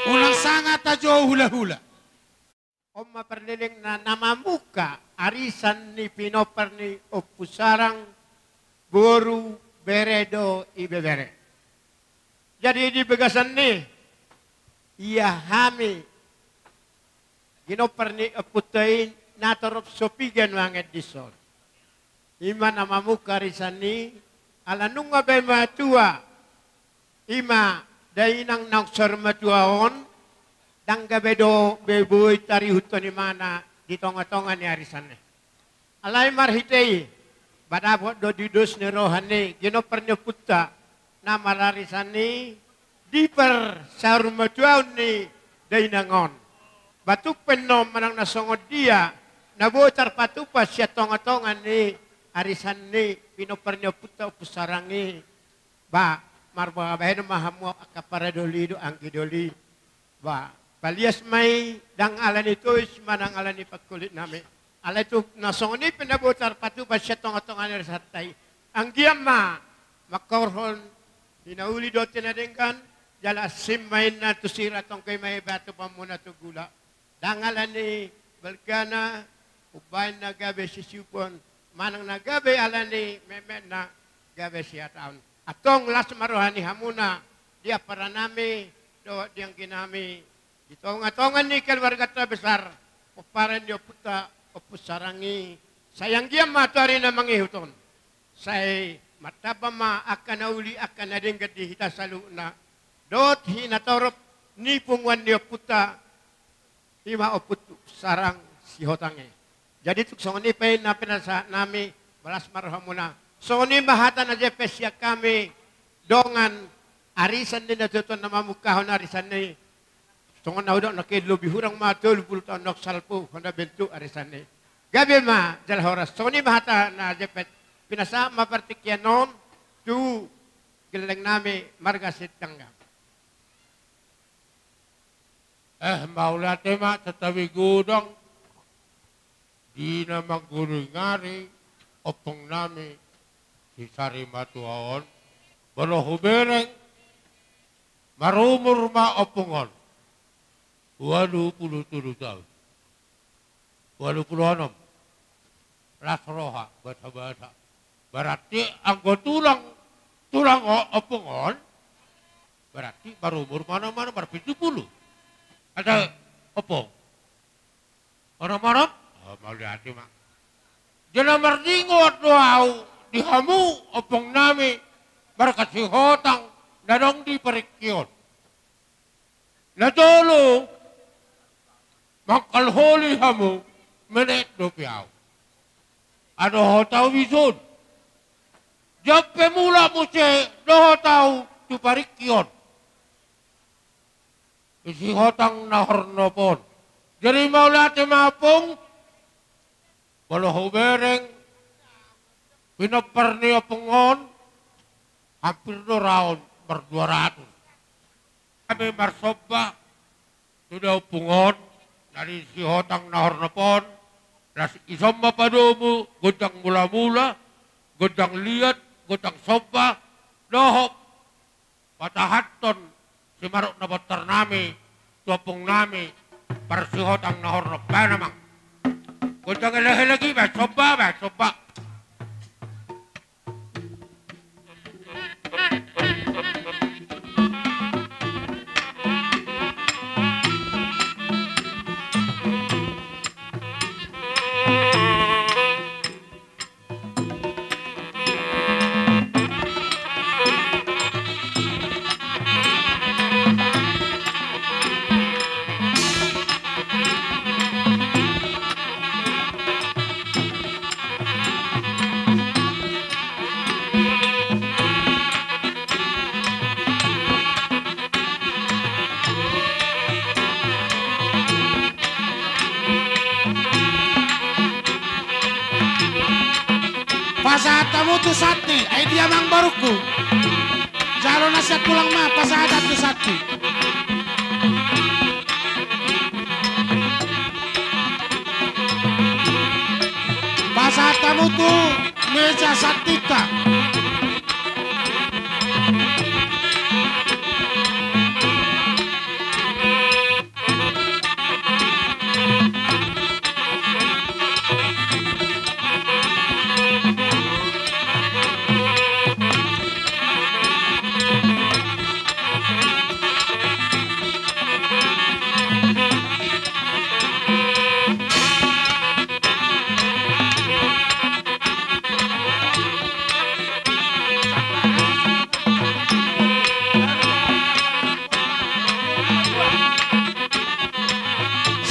Unang sanga tajou hulahula. On ma parlelengna na mamungka arisan ni pinompar ni Ompu Sarang, boru, bere dohot ibebere. Jadi di bagasan ni, ia hami, ginompar ni ompunta i, na torop so piga nuaeng dison. I ma na mamungka arisan i, ala nunga be matua, i ma dainang naung saur matua on, ndang gabe do be boi tarihuthon imana di tongatonga ni arisan i. Alai marhite i, ba dapot do di dos ni roha ni ginompar ni ompunta na mararisan i, di parsaurmatuaon ni dainang on. Ba tung pe annon manang na songon dia na boi tarpatupa sian tongatonga ni arisan ni pinompar ni ompunta Ompu Sarang i, ba marbahenon ma hamu angka paradoli dohot anggi doli. Ba palias ma i, ndang ala ni tois manang ala ni pangkulit nami. Alai tung na songon i pe na boi tarpatupa sian tongatonga ni arisanta i, anggiat ma mangkorhon hinauli dohot hina denggan, jala sing ma inna tu sira, tonggi ma i batu, pamuna tu gula. Ndang ala ni balgana umbahen na gabe sisiupon, manang na gabe ala ni metmetna gabe sihataon. Antong las ma roha ni hamuna di amparanami dohot di angginami, di tongatonga ni keluarganta besar, pomparan ni ompunta Ompu Sarang i. Sai anggiat ma tu ari na mangihut on, sai martamba ma angka na uli, angka na denggan di hita saluhutna, dohot hinatorop ni punguan ni ompunta, i ma Ompu Sarang Sihotang i. Jadi tung songon i pe na pinasahatnami, ba las ma rohamuna. Songon i ma hata na jempek sian hami dongan arisan ni natuatua na mamungkahon arisan i. Songon na hudok nangkin, lobi hurang ma tolu pulu taon naung salpu hona bentuk arisan i. Gabe ma jala horas. Songon i ma hata na jempek, pinasahat ma partingkian on tu gellengnami marga Sitanggang. Eh, mauliate ma, santabi godang di na mangguru ingari ompungnami si sarimatua on. Molo hubereng, marumur ma ompung on ualu pulu tolu taon. Ualu pulu onom. Las roha, basabasa. Berarti anggo tulang, tulang o-, ompung on, berarti marumur ma onom, onom, marpitu pulu. Ate, ompung. Onom, onom? Oh, mauliate ma. Jala mardingot do ahu di hamu ompungnami marga Sihotang na adong di partingki on. Na jolo mangkalholi hamu, menek dope ahu. Ai dohot ahu dison. Jam pe mulak muse dohot ahu tu partingki on, di Sihotang na hornop on. Jadi mauliate ma, ompung. Molo hubereng, pinompar ni ompung on hampir do ra on, mardua ratus. Hami marsomba tu da ompung on na di Sihotang na hornop on. Las ison ma padomu, gondang mulamula, gondang liat, gondang somba, dohot patahathon simaruk na bontar nami tu ompung nami parsihotang na hornop. Baen amang. Gondang elek-elek i, baen somba, baen somba. Pasahat hamu tu Santi, ai dia amangborungku. Jalo na sian tulang ma, pasahat tu Santi. Pasahat hamu tu meja Santinta.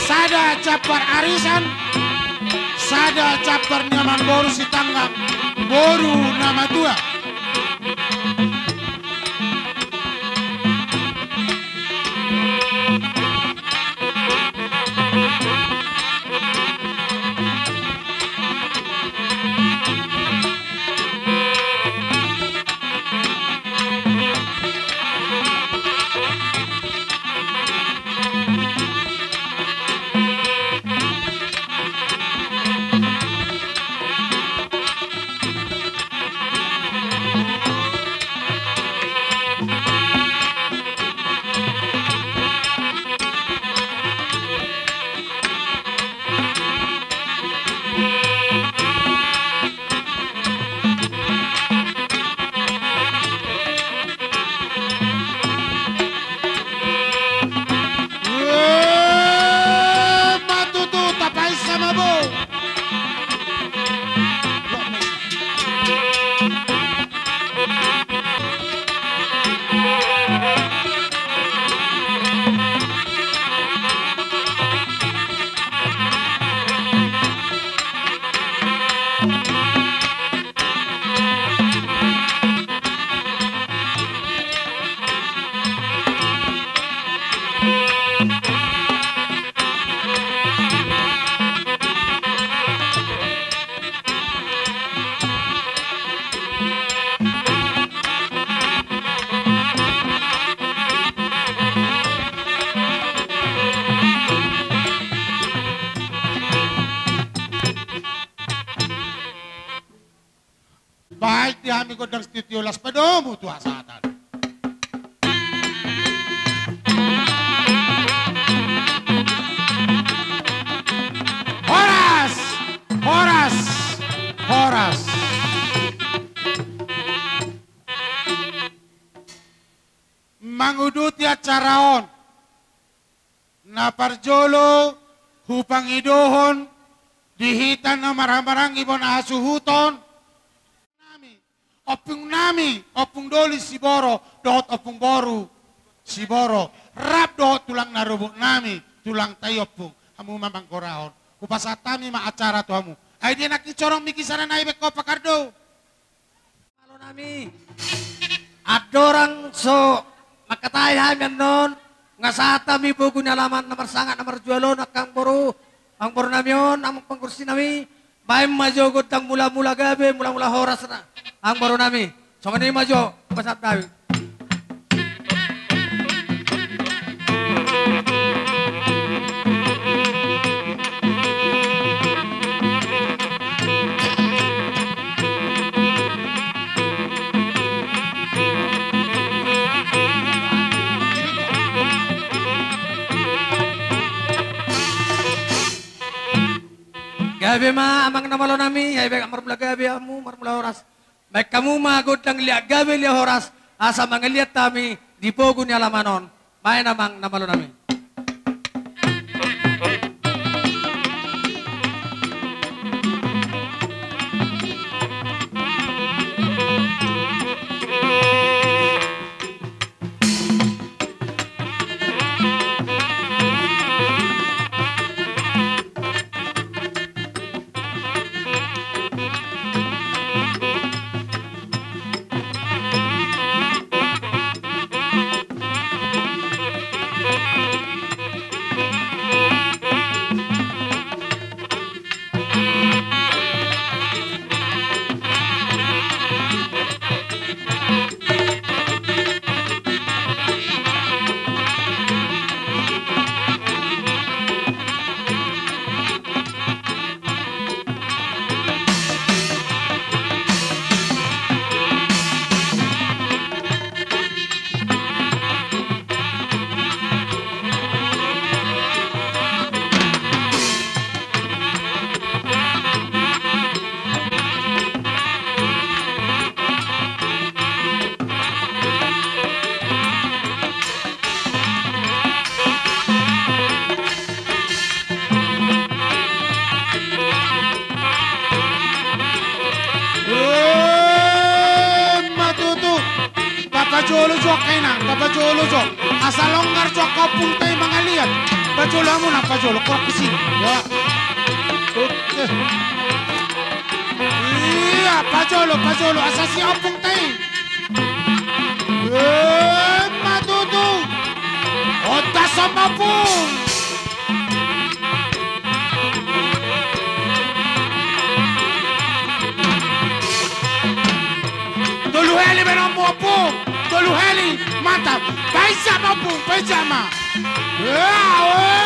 Sada campar arisan, sada campar ni amangboru Sitanggang, boru na matua. Eee, ma tutu, tapaisa ma bo. Baik di hami gondang sitio las padomu tu hasahatan. Horas! Horas! Horas! Manguduti acara on. Na parjolo hupangidohon di hita na marhahamaranggi bona hasuhuton nami, ompung nami, ompung doli Siboro dohot ompung boru Siboro, rap dohot tulang na robot nami, tulang tai ompung, hamu ma manggorahon. Hupasahat hami ma acara tu hamu. Ai dia nangkin sorong mikisana na ibe ko pakardo. Malo nami. Andorang so mangkatai hami annon, nga sahat hami pogu ni alaman na marsangap na marjual on, angka amangboru, amangboru nami on, amang pangursi nami, baen ma jo gondang mulamula gabe, mulamula horas na, amangboru nami. Songon i ma jo, pasahat hami. Gabe ma amang na malo nami, ai baen marmula gabe hamu, marmula horas. Baen hamu ma gondang liat gabe liat horas, asa mangaliat hami di pogu ni alaman on. Baen amang na malo nami. Pajolo jo angka inang, tapajolo jo. Asa longgar jo angka ompungta i mangaliat. Pajolo hamu nang pajolo, korok tusi. Ya. Oke. Iya, pajolo, pajolo. Asa siap ompungta i. Emma tutu. Ontas ma ompung. Tolu hali ma ompung, ompung. Tolu hali. Mantap. Painjak ma ompung, painjak ma. Wah, wah.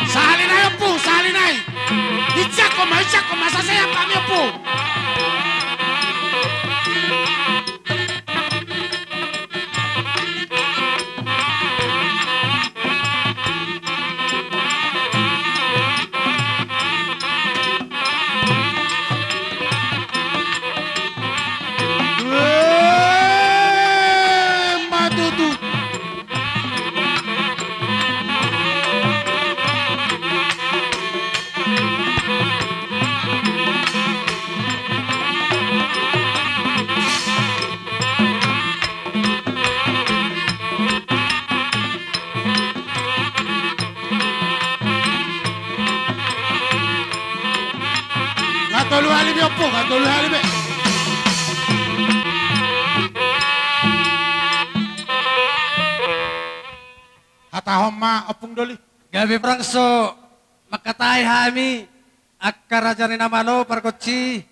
Sahali nai ompung, sahali nai. Injakhon ma, injakhon ma, sasean hami ompung. Emma tutu. Nga tolu hali be ompung, nga tolu hali be. Hatahon ma ompung doli. Gabe brang so mangkatai hami angka raja ni na malo pargonsi.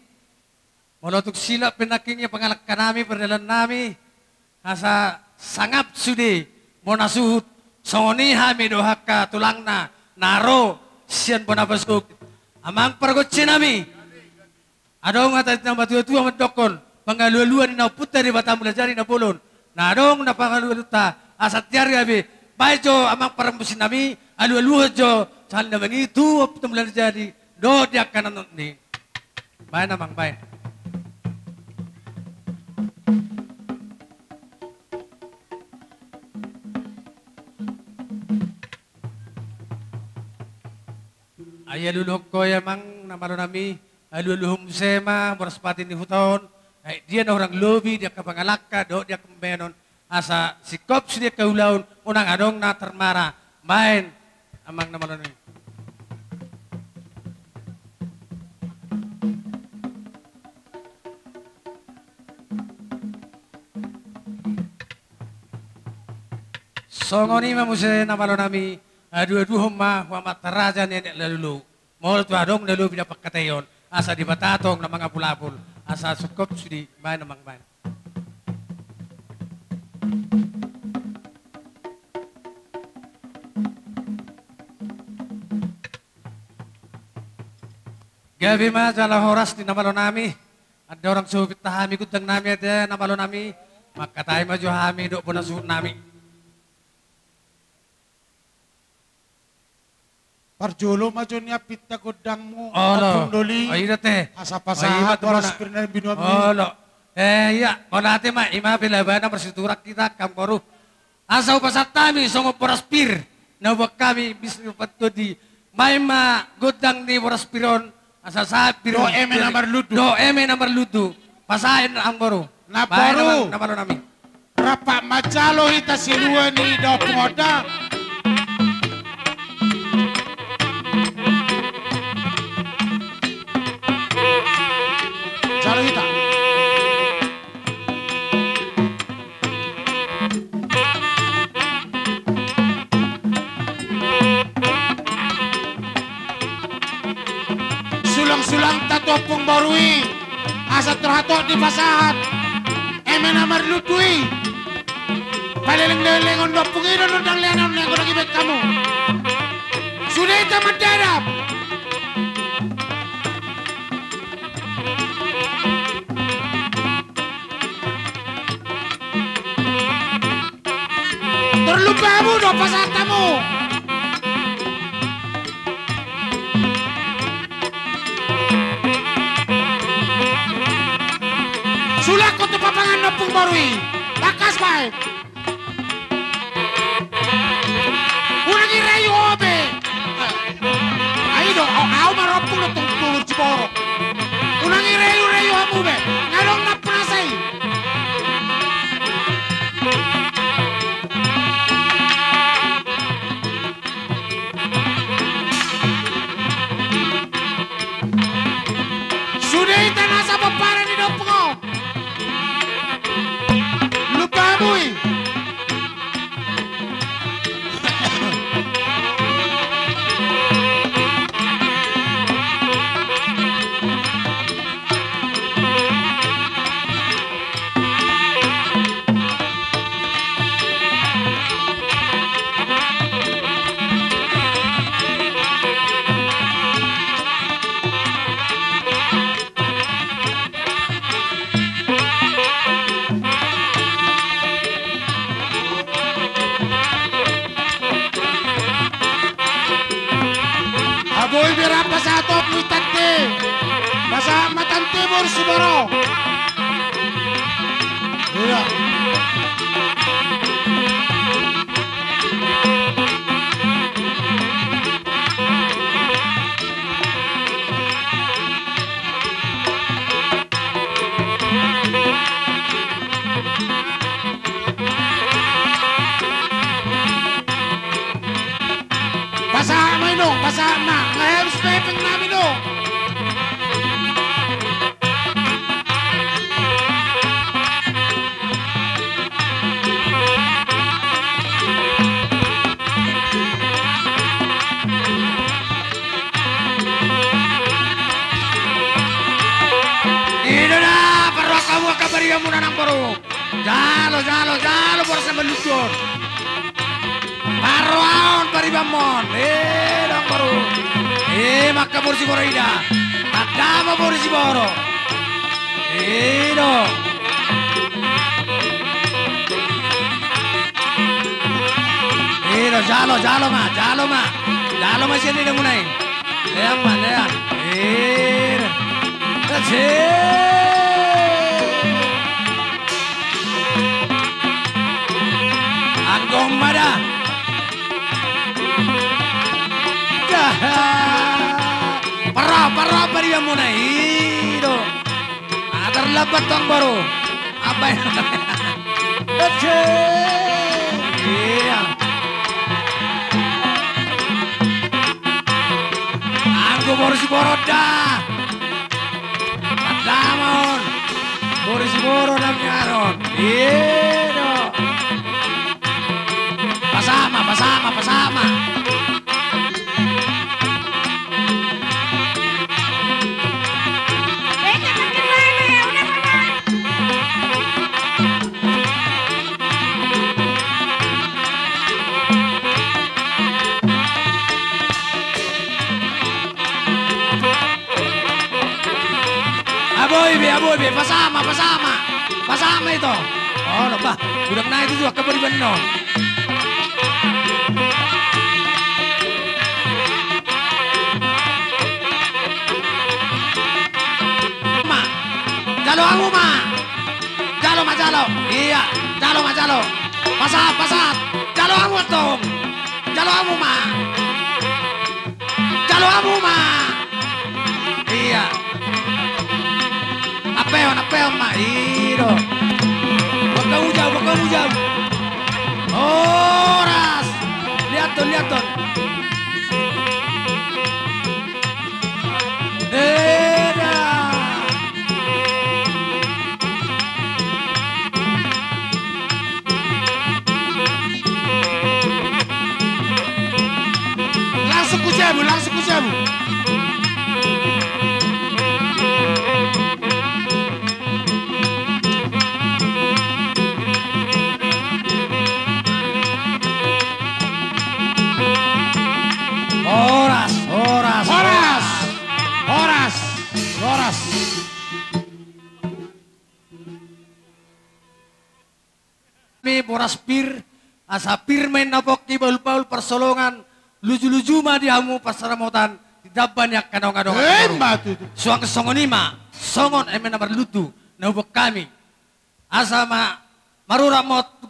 Molo tung silap pe nangkin ia pangalangka nami, pardalan nami, asa sangap sude bona suhut, songon i hami dohot angka tulangna na ro sian bona pasogit. Amang pargonsi nami, adong hata ni natuatua mandokkon, pangalualuan ni na ompunta Debata Mulajadi Nabolon, na adong na pangalualuanta, asa tiar gabe, baen jo amang pargonsi nami, alualuhon jo, sahali na mangido tu ompunta Mulajadi, dohot di angka na nongkin. Baen amang, baen. Ai alualuhon ho i amang na malo nami, alualuhon muse ma boras pati ni huta on, ai dia na hurang lobi di angka pangalangka dohot di angka pambahenan, asa singkop sude angka ulaon, unang adong na tarmara. Baen amang na malo nami. Songon i ma muse na malo nami, aduaduhon ma tu amanta raja ni anak na lolo. Molo tung adong na lobi na pangkataion, asa Debata tong na mangapulapul, asa singkop sude. Baen amang, baen. Gabe ma jala horas di na malo nami. Andorang so hupinta hami gondang nami ate na malo nami, mangkatai ma jo hami dohot bona suhut nami. Parjolo ma jo nian pinta gondangmu, olo, ompung doli. Oi, da te. Asa pasahat boras pir na binoanmi. Olo. Eh, iya, mauliate ma, i ma pe labana marsiturak hita, amangboru. Asa hupasahat hami songon boras pir na huboan hami, bisa hupantundi. Baen ma gondang ni boras pir on, asa sahat pir on. Dohot eme na marlundu. Dohot eme na marlundu. Pasahat amangboru. Namboru. Baen amang na malo nami. Rap manjalo hita silua ni daompung on da. Jalo hita. Sulangsulangta tu ompung boru i, asa tor hatop dipasahat eme na marlundu i. Paleleng-lelengon ompung i do, ndang lean, ndang lean, ndang lean hamu. Sude hita mandadap. Tor lumba hamu do pasahat hamu. Sulak ho tu papangan ni ompung boru i. Tangkas baen. Unang i rayu ho be. Ai do, au, au ma ro ompung do tong boru Siboro. Unang i rayu, rayu hamu be. Nga adong na punasa i. Sude hita nasa pomparan ni ompung on. Lumba hamu i. Boi be ra pasahat ompung i tante. Pasahat ma tante boru Siboro. Ia. Pasahat ma inong, pasahat ma. Nga habis pepeng nami do. I do na, parrohahon hamu angka paribanmuna nang boru. Jalo, jalo, jalo boras na malungun. Parrohahon paribanmon. Eh, nang boru. Eh, ma angka boru Siboro ida. Tanda ma boru Siboro. I do. I do, jalo, jalo ma, jalo ma. Jalo ma sian idamuna i. Lean ma, lean. I do. Kasih. Anggo ma da. Parrohahon, parrohahon paribanmuna i do. Ah, tarlambat tong boru. Apa ya? Oke. Ia. Anggo boru Siboro da. Tanda ma on. Boru Siboro na nian on. I do. Pasahat ma, pasahat ma, pasahat ma. Aboi be, aboi be, pasahat ma, pasahat ma. Pasahat ma ito. Olo, bah, godang nai tutu angka pariban on. Ma. Jalo hamu ma. Jalo ma, jalo. Ia, jalo ma, jalo. Pasahat, pasahat. Jalo hamu antong. Jalo hamu ma. Jalo hamu ma. Ia. Ampehon, ampehon ma. I do. Buat hamu jau, buat hamu jau. Horas. Liathon, liathon. Eda. Langsung ku jabu, langsung ku jabu. Boras pir, asa pir ma inna pongki, bahulbahul parsolongan, lujuluju ma di hamu parsaramotan di damba ni angka naung adong. Emma tutu. Suang songon i ma, songon eme na marlundu na huboan hami. Asa ma marurat ma on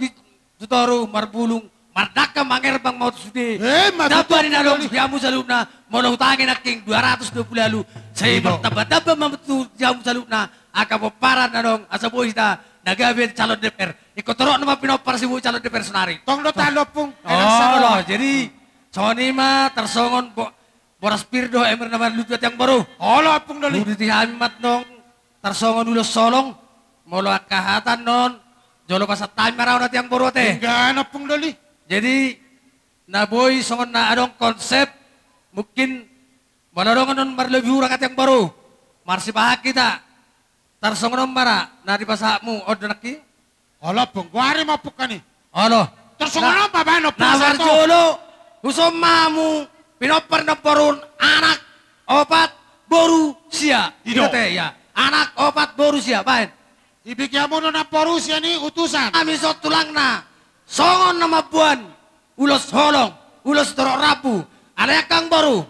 tu toru, marbulung, mardangka, mangerbang ma on sude. Emma tutu. Damba ni na adong di hamu saluhutna, molo hutangi nangkin dua ratus dua pulu ualu. Sai martamba-tamba ma tutu di hamu saluhutna angka pomparan na adong, asa boi hita na gabe calon D P R. Ingkon torop nama pinompar si boi calon D P R sonari. Tong do tahan, Ompung. Olo, jadi songon i ma tarsongon bo-, boras pir dohot emir na marlundu, tiang boru. Olo, Ompung Doli. Uduti hami ma antong tarsongon ulos holong, molo angka hata annon jolo pasahat hami ma raona, tiang boru, ate. Denggan, Ompung Doli. Jadi na boi songon na adong konsep, mungkin molo adong annon marlobi hurang, tiang boru, marsipasahat hita. Tarsongon on ma ra na dipasahatmu on do nangkin. Olo, Ompung, goari ma, Ompung, kan i. Olo. Tarsongon on ma baen, Ompung, na marjolo, husomba hamu pinompar ni namboru on, anak opat, boru sia. I do. Ite, ia. Anak opat, boru sia, baen. Dibege hamu do namboru sian i utusan. Hami songon tulangna, songon na mamboan ulos holong, ulos torop rambu. Alai angka boru,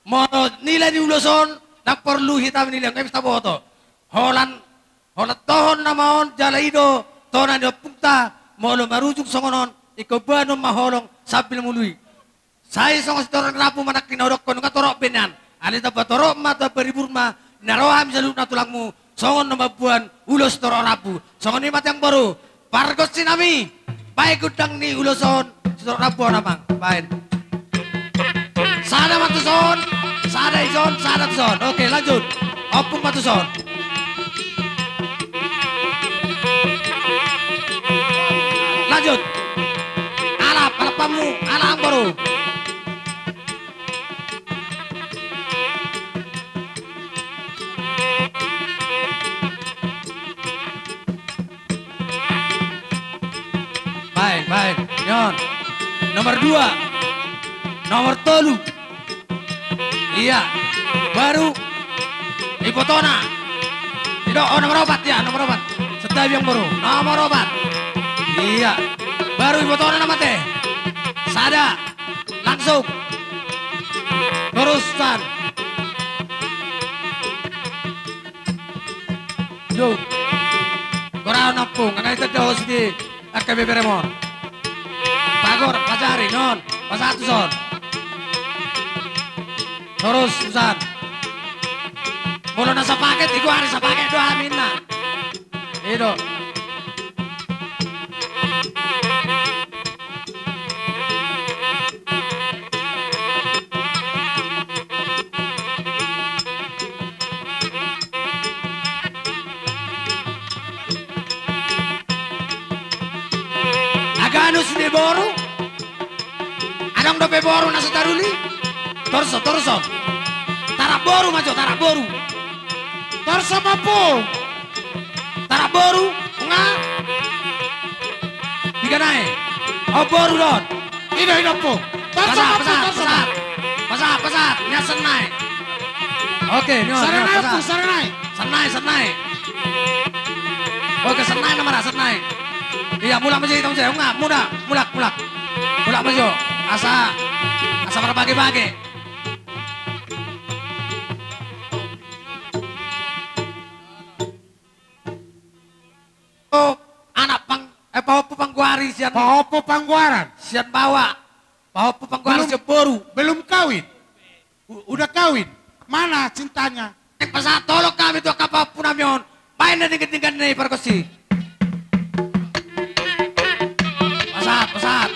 molo nilai ni ulos on, ndang porlu hita manilai, nunga bisa taboto. Holan, holan tohon nama on, jala i do tona ni ompunta, molo marujung songon on, ingkon boanon ma holong sambil mangolu i. Sai songon sitorop ni rambu ma nangkin na hudokkon, nunga torop be nian. Alai tamba torop ma, tamba ribur ma, na ro hami saluhutna tulangmu, songon na mamboan ulos torop rambu. Songon i ma, tiang boru, pargonsi nami, baen gondang ni ulos on, sitorop rambu on, amang, baen. Sada ma tuson, sada dison, sada tuson. Oke, lanjut. Ompung ma tuson. Lanjut. Alap, alap hamu, alap, boru. Baen, baen. Nion. Nomor dua. Nomor tolu. Ia. Baru ibotona. I do, oh, nomor opat, ia, nomor opat. Santabi, amang boru. Nomor opat. Ia. Baru ibotona nama, ate. Sada. Langsung. Terus, San. Yo. Goraon, ompung, nga ditanda ho sude angka beberem on. Pagor, pajari, non, pasahat tuson. Torus, tusan. Molo na sapaket, i goari sapaket do haminna. I do. Aganus ni boru. Adong dope boru na so taruli. Torso, torso. Tarap boru ma jo, tarap boru. Torso ma, ompung. Tarap boru, nga. Piga nai? O, boru do on. I do, i do, ompung. Torso, pasahat, ompung, pasahat, torso. Pasahat, pasahat, pasahat. Nian sennai. Oke, nion, nion, pasahat. Sennai, ompung, sennai. Sennai, sennai. Oke, sennai nama ra, sennai. Ia, mulak ma jo, ita ma jo. Nga, mulak, mulak, mulak. Mulak ma jo. Asa, asa marbage-bage. O, anak pang-, eh, pahompu panggoari sian, pahompu panggoaran. Sian baoa. Pahompu panggoaran sian boru. Belum kawin. U-, udah kawin. Mana cintanya? Eh, pasahat holong hami tu angka pahompu nami on. Baen na denggan-denggan na i, pargonsi. Pasahat, pasahat.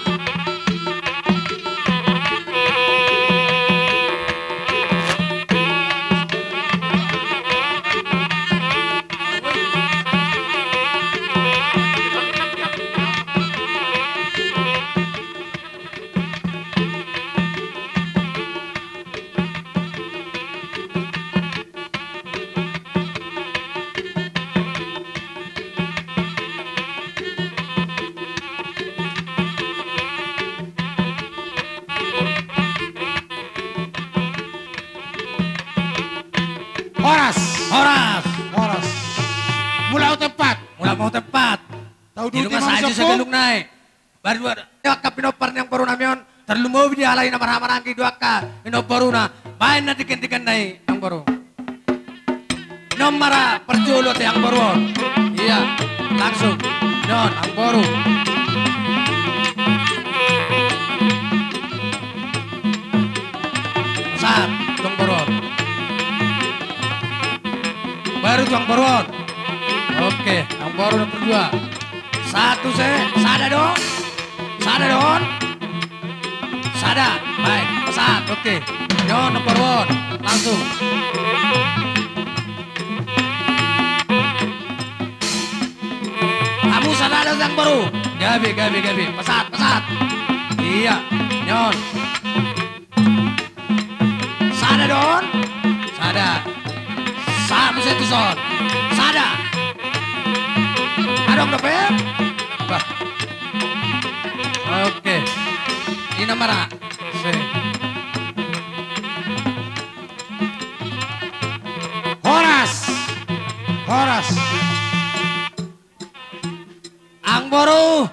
Di rumah saji segelung nai. Baru dua angka pinompar ni amangboru nami on, tarlumobi di halak i na marhahamaranggi dua angka pinomparuna. Baen na denggan-denggan nai amangboru. Non ma ra parjolo ate amangboru on. Ia, langsung. Non amangboru. Sat, amangboru on. Baru tu amangboru on. Oke, amangboru nomor dua. Satu se, sada do. Sada do on. Sada, baik, sat, oke. Yo, nomor on, langsung. Hamu sada do amangboru. Gabe, gabe, gabe. Pesat, pesat. Ia, nyon. Sada do on? Sada. Sa-, muse tu son. Sada. Adong dope? Bah. Oke. Ina mara. Se. Horas. Horas. Amangboru.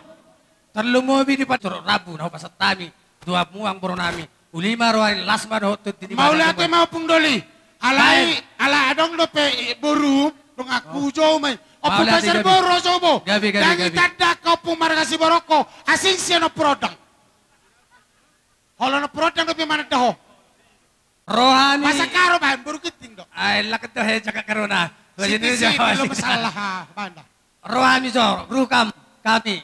Tarlumobi di pat-, rambu na hupasahat hami tu hamu amangboru nami. Uli ma roha ni, las ma dohot tondi ni badan. Mauliate ma Ompung Doli. Alai, ala adong dope boru, donganku, jou ma i. Ompung Pasar Boru, jou bo. Gabe, gabe, gabe. Ndang itanda angka ompung marga Siborongko, asing sian Ompu Rondang. Olo na Ompu Rondang dope mananda ho. Rohami. Masa karo baen boru Ginting do. Ai, laket do he jaka karona. Siti, siti, lo masalah, ha, banda. Rohami jo, ruham, kami.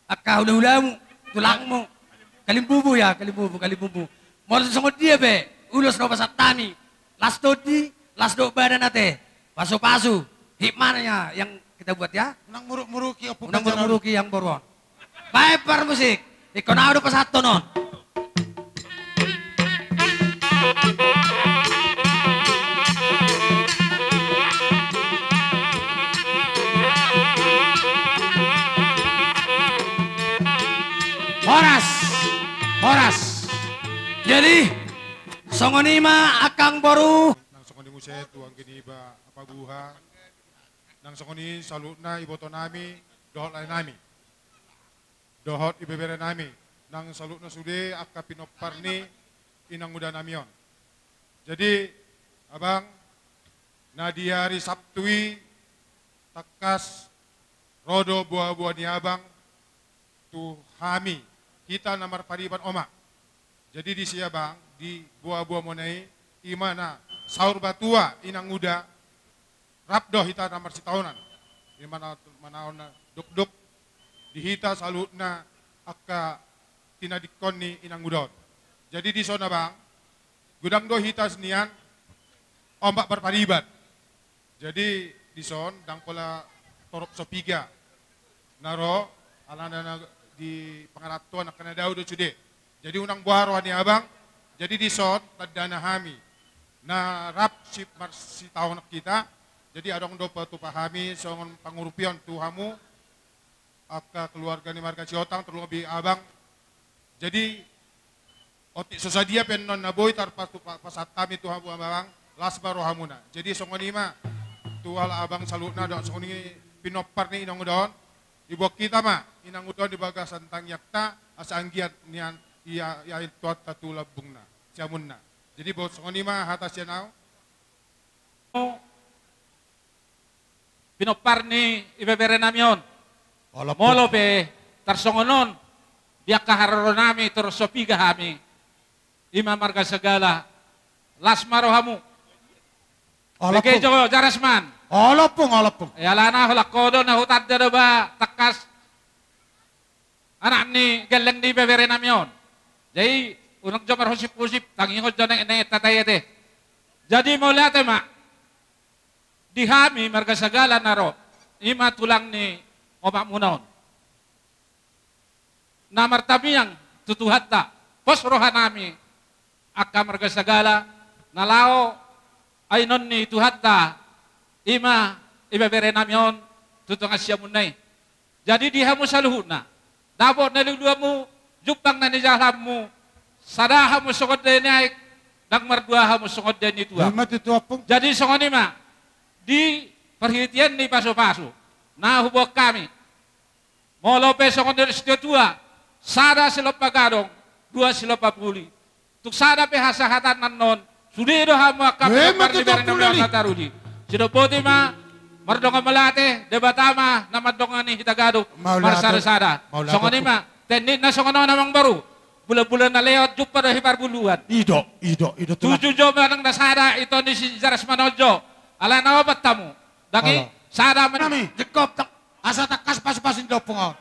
Angka hulahulamu, tulangmu. Kalimbubu ya, kalimbubu, kalimbubu. Molo songon dia pe, ulos na hupasahat hami. Las tondi, las dohot badan ate. Pasupasu. Hikmahnya yang kita buat ya. Unang muruk-muruki, Ompung. Unang muruk-muruki amangboru on. Baen parmusik. Ingkon ahu do pasahathon on. Horas. Horas. Jadi, songon i ma angka amangboru. Nang songon i muse tu anggi niba Apabuha. Nang songon i saluhutna iboto nami dohot lae nami. Dohot ibebere nami, nang saluhutna sude angka pinompar ni inanguda nami on. Jadi, abang, na di ari Sabtu i tangkas ro do boaboa ni abang tu hami, hita na marpariban omak. Jadi disi abang, di boaboamuna i, ima na saur matua inanguda, rap do hita na marsitaonan. Ima na manaon na dokdok di hita saluhutna angka tinadingkon ni inanguda on. Jadi dison abang, godang do hita sian omak marpariban. Jadi dison ndang pola torop so piga na ro, alana na di pangarantoan angka na dao do sude. Jadi unang boha roha ni abang. Jadi dison tandana hami na rap si-, marsitaonon hita. Jadi adong do patupa hami songon pangurupion tu hamu angka keluarga ni marga Sihombing, tarlumobi abang. Jadi otik so sadia pe annon na boi tarpatupa, pasahat hami tu hamu abang, las ma rohamuna. Jadi songon i ma tu halak abang saluhutna dohot songon i pinompar ni inanguda on. Iboan hita ma inanguda on di bagasan tangiangta, asa anggiat nian ia, ia Tuhanta tu lambungna, siamunna. Jadi boan songon i ma hata sian ahu. Pinompar ni ibebere nami on. Olo, Ompung. Molo pe tarsongon on di angka haroro nami torop so piga hami, ima marga Sagala, las ma rohamu. Olo, Ompung. Bege jo Jarasman. Olo, Ompung, olo, Ompung. Ia alana holan ho do na hutanda do ba tangkas anak ni gelleng ni ibebere nami on. Jadi unang jo marhusip-husip, tangihon jo na, na, tatai ate. Jadi mauliate ma di hami marga Sagala na ro, ima tulang ni omakmuna on. Na martamiang tu Tuhanta, pos roha nami angka marga Sagala, na laho aenon ni Tuhanta, ima ibebere nami on tu tonga siamunna i. Jadi di hamu saluhutna, dapot na niluluanmu, jumpang na nijalahanmu, sada hamu songon dai ni aek, ndang mardua hamu songon dai ni tuak. Ima tutu, Ompung. Jadi songon i ma, di parhitean ni pasupasu na huboan hami, Molo pe songon nidok ni situatua, sada silompa gadong, dua silompa puli. Tung sada pe hasahatan annon, sude do hamu angka pinompar ni bere na taruli. Sidok boti ma, mardongan mauliate, Debata ma na mandongani hita ganup marsadasada. Songon i ma, tendit na songon on amangboru. Bulan-bulan na lewat jumpa do hita parbuluan. Ido, ido, ido tulang. Tujuh jo manang na sada ito ni si Jaras Manonjo. Alai na opat hamu. Dagi sada manang. Jengkop tak. Asa tangkas pasu-pasu ni dompung on.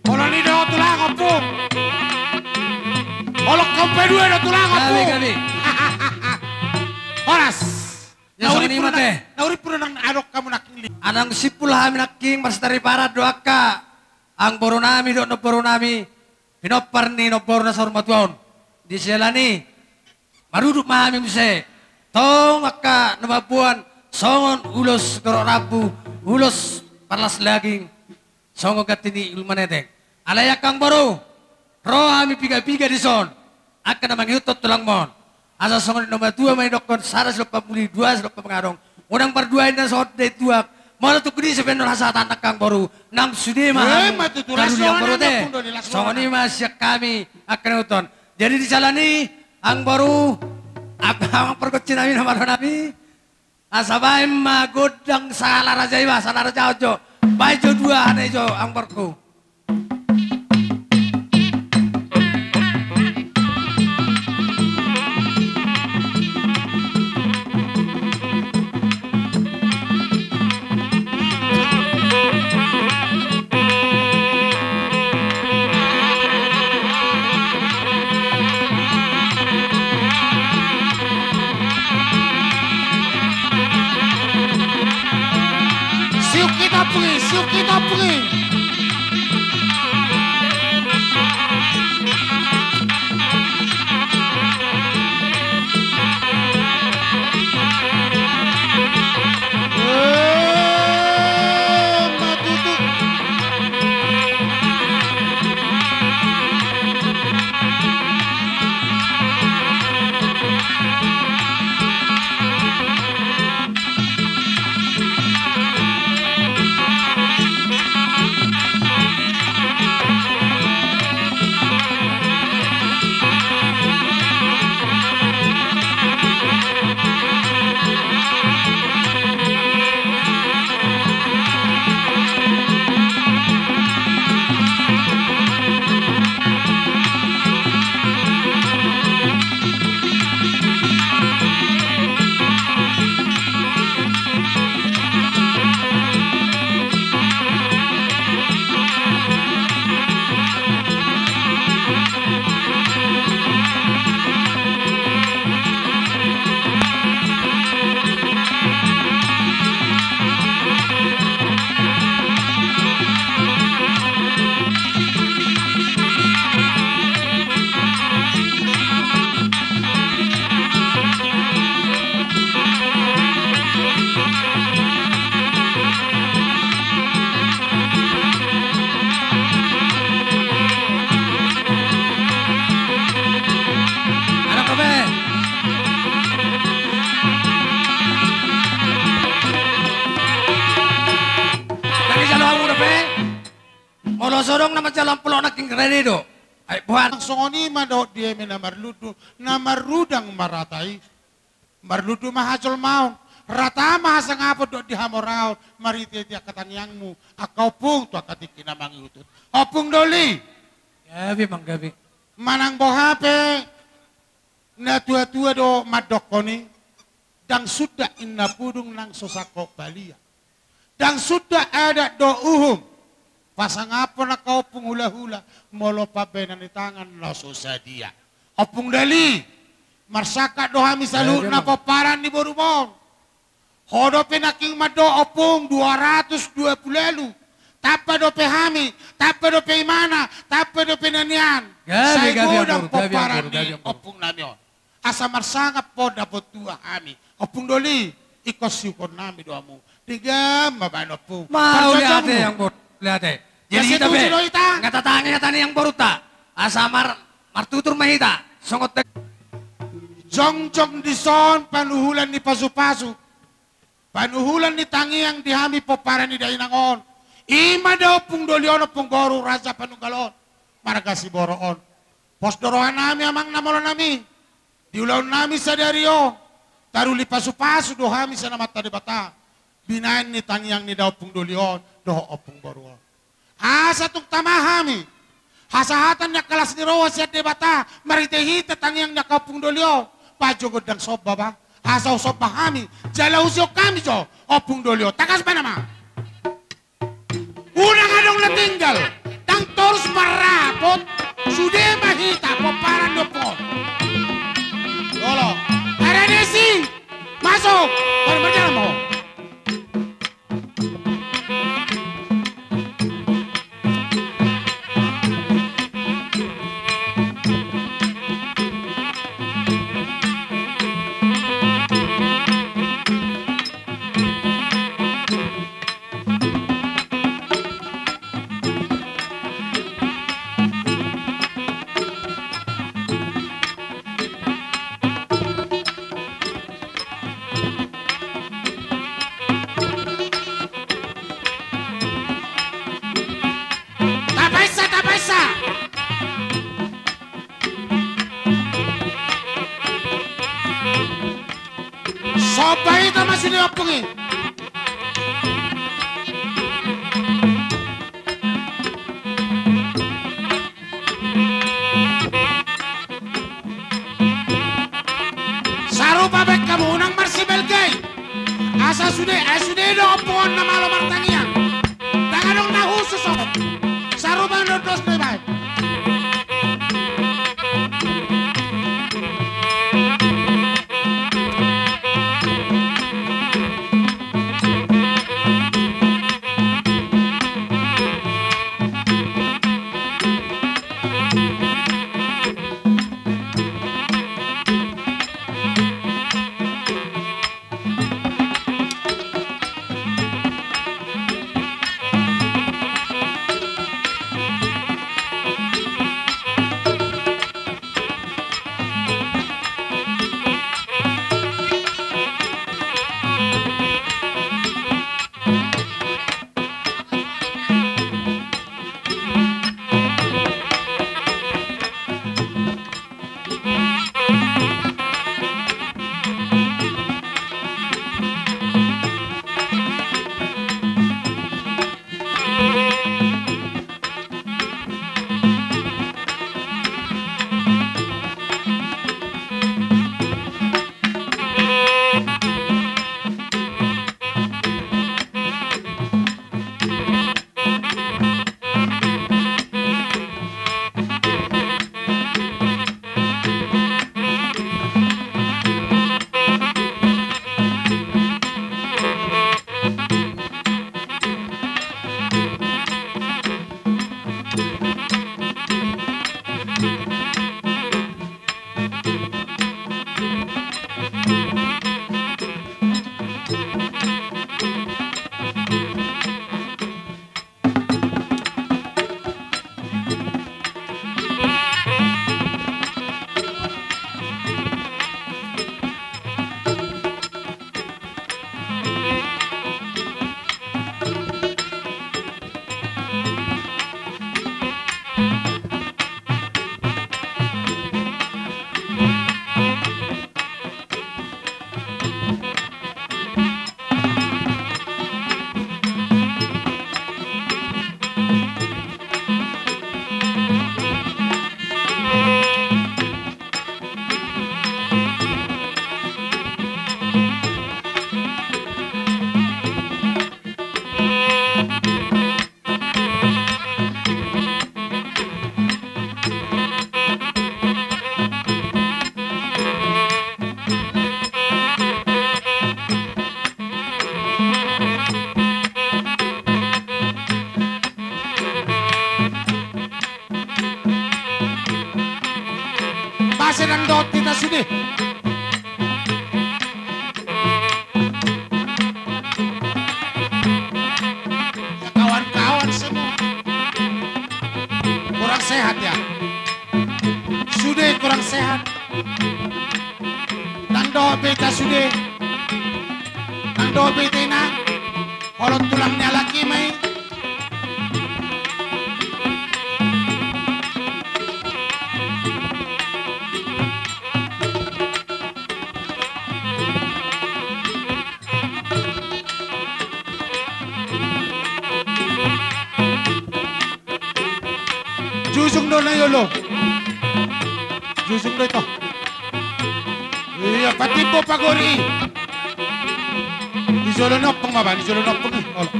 Molo ni do tulang ompung. Molo kompe dua do tulang ompung. Gabe, gabe. Horas. Nauri pura nang adong hamu nangkin. Anang simpul hami nangkin, marsitarip arat do angka amangboru nami dohot namboru nami, pinompar ni namboru na saur matua on. Di siala ni i, marudut ma hami muse. Tong angka na mamboan songon ulos gorok rambu, ulos parlas daging, songon ganti ni ulu maneteng. Alai angka amangboru, ro hami piga-piga dison, angka na mangihuthon tulangmon. Asa songon na matua ma nidokhon, sada silompa puli, dua silompa gadong. Unang pardua inna songon dai tuak. Molo tung disi pe annon hasahatan angka amangboru, nang sude ma hami. Songon i ma sian hami angka na ihuthon. Jadi di siala ni i amangboru, amang pargonsi nami, na marhaha nami. Asa baen ma gondang sahalaho raja i, ba sahalaho raja on jo. Baen jo dua hata i jo amangborungku. Siuk hita pui, siuk hita pui. Molo so adong na manjalo ampulok nangkin, rade do. Ai boha. Songon i ma dohot di eme na marlundu, na marudang marata i. Marlundu ma hajolmaon, rata ma hasangapon dohot di hamoraon, marhite-hite angka tangiangmu, angka ompung tu angka tingki na mangihuthon. Ompung Doli. Gabe, Amang, gabe. Manang boha pe, na tua-tua do mandokhon i, ndang sundat inna pudung nang so sangkot balia. Ndang sundat adat dohot uhum, pasangaphon angka ompung hula-hula, molo pambahenan ni tangan na so sadia. Ompung Doli, Marsangkap do hami saluhutna pomparan ni borum on. Ho dope nangkin mandok ompung dua ratus dua pulu ualu. Tamba dope hami, tamba dope imana, tamba dope na nian. Sai godang pomparan ni ompung nami on. Asa marsangap ho dapot tua hami. Ompung Doli, ingkon siukon nami do hamu. Denggan ma baen ompung. Mauliate, Amangboru, mauliate. Jadi hita pe, nga tatangi hata ni amangborunta. Asa mar, martutur ma hita. Songon te- Jongjong dison panuhulan ni pasupasu. Panuhulan ni tangiang di hami pomparan ni dainang on. I ma da Ompung Doli on, Ompung Boru, Raja Panunggal on, marga Siborok on. Pos do roha nami, amang na molo nami. Di ulaon nami sadari on, taruli pasupasu do hami sian Amanta Debata. Binaen ni tangiang ni da Ompung Doli on dohot Ompung Boru on. Asa tung tama hami hasahatan ni angka las ni roha sian Debata marhite-hite tangiang ni angka Ompung Doli on. Baen jo gondang somba ba. Asa husomba hami jala husihon hami jo Ompung Doli on. Tangkas baen, amang. Unang adong na tinggal. Ndang torus marrapot. Sude ma hita pomparan ni ompung on. Olo. Aranesi. Masuk. Baru berjalan mau. Tapaisa, tapaisa. Somba hita ma sude ompung i. Sarupa baen hamu, unang marsibelgai. Asa sude, eh, sude do ompung on na malo martangiang. Ndang adong na husus on. Sarupa do dos na dibaen. Sedang dohot hita sude. Ya kawan-kawan semua. Kurang sehat ya. Sude kurang sehat. Ndang dohot be hita sude. Ndang dohot be hita ina. Holong tulang ni halak i ma i. Jujung do na i olo. Jujung do ito. Iya, patimbo pagori. Di jolo ni ompung ma ba, di jolo ni ompung i. Olo.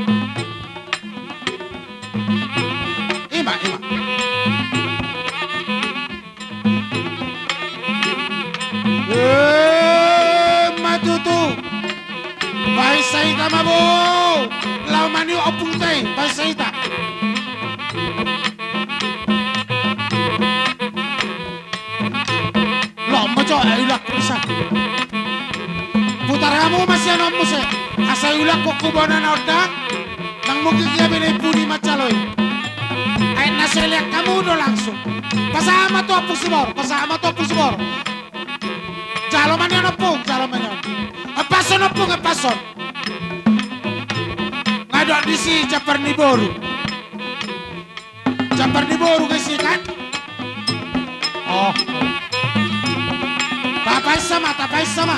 Ima, ima. Ima tutu. Baen hita ma bo. Laho maniop ompung i, baen hita. Lo ma jo, eh, iulak bisa. Putar hamu ma sian on muse. Asa iulak ho kubuana na onda. Ndang mungkin ia be na i pudi manjalo i. Ai na so ilean hamu do langsung. Pasahat ma tu ompung Sibor, pasahat ma tu ompung Sibor. Jalo ma nian ompung, jalo ma nian. Empashon ompung, empashon. Nga dok disi jambar ni boru. Jambar ni boru disi kan? Oh. Tapaisa ma, tapaisa ma.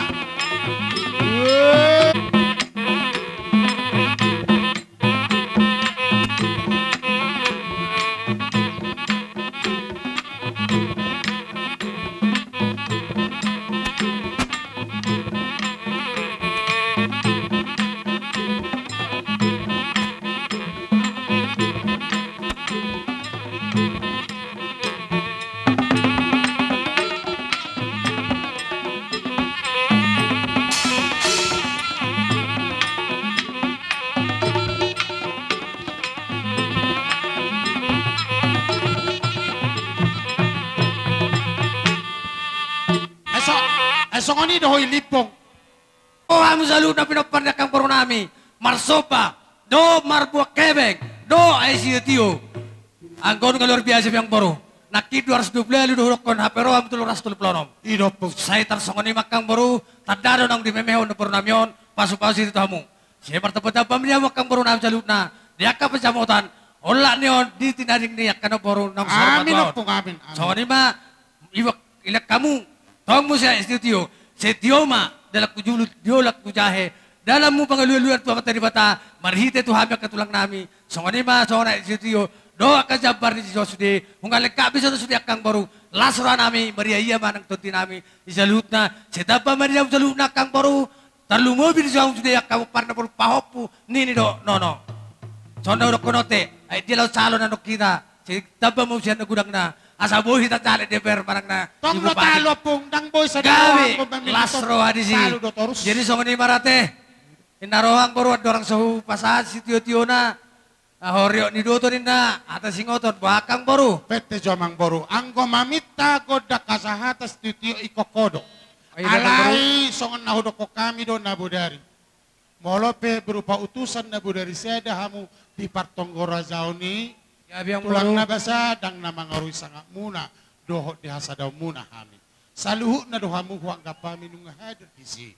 Ai so, ai songon i do ho i Limbong. O hamu saluhutna pinompar ni angkang boru nami, marsomba dohot marbuat hepeng dohot aek sitiotio. Anggo on nga luar biasa be angkang boru. Nangkin dua ratus dua puluh ualu do hudokkon, hape ro hamu tolu ratus tolu puluh onom. I do ompung. Sai tarsongon i ma angkang boru, tanda do naung dimemehon do boru nami on, pasupasu i tu hamu. Sai martambatamba ma di hamu angkang boru nami saluhutna di angka pansamotan, olat ni on di tinading ni angka namboru naung saur matua on. Amin ompung, amin, amin. Songon i ma, iba ilean hamu, tong muse aek sitiotio, sai tio ma dalan hujulu, tio dalan hujahe, dalanmu pangalualuan tu Amanta Debata, marhite tu hami angka tulang nami, songon i ma songon aek sitiotio, dohot angka jambar ni sitiotio sude, nunga lengkap be songon sude angkang boru, las roha nami, marria ia ma nang tondi nami, di saluhutna, sai tamba ma di hamu saluhutna angkang boru, tarlumobi di hamu sude angka pomparan na molo pahompu, nini dohot nono. Songon na hudokkon on te, ai dia laho salo na nongkita, sai tamba ma sian na gudangna, asa boi hita caleg D P R manang na. Tong do talu ompung, ndang boi sada. Gabe, las roha disi. Talu do torus. Jadi songon i ma ra te. Inna roha angkang boru, andorang so hupasahat sitiotiona. Aho riot ni doto ninna, hata singoton, boha angkang boru? Pette jo amang boru, anggo maminta gondang hasahatan sitiotio ingkon ho do. Alai songon na hudokkon hami do na bodari. Molo pe berupa utusan na bodari sada hamu di partonggor raja on i, tulang na basa ndang na mangarui sangapmuna dohot di hasadaonmuna hami. Saluhutna do hamu huanggap hami nunga hadir disi.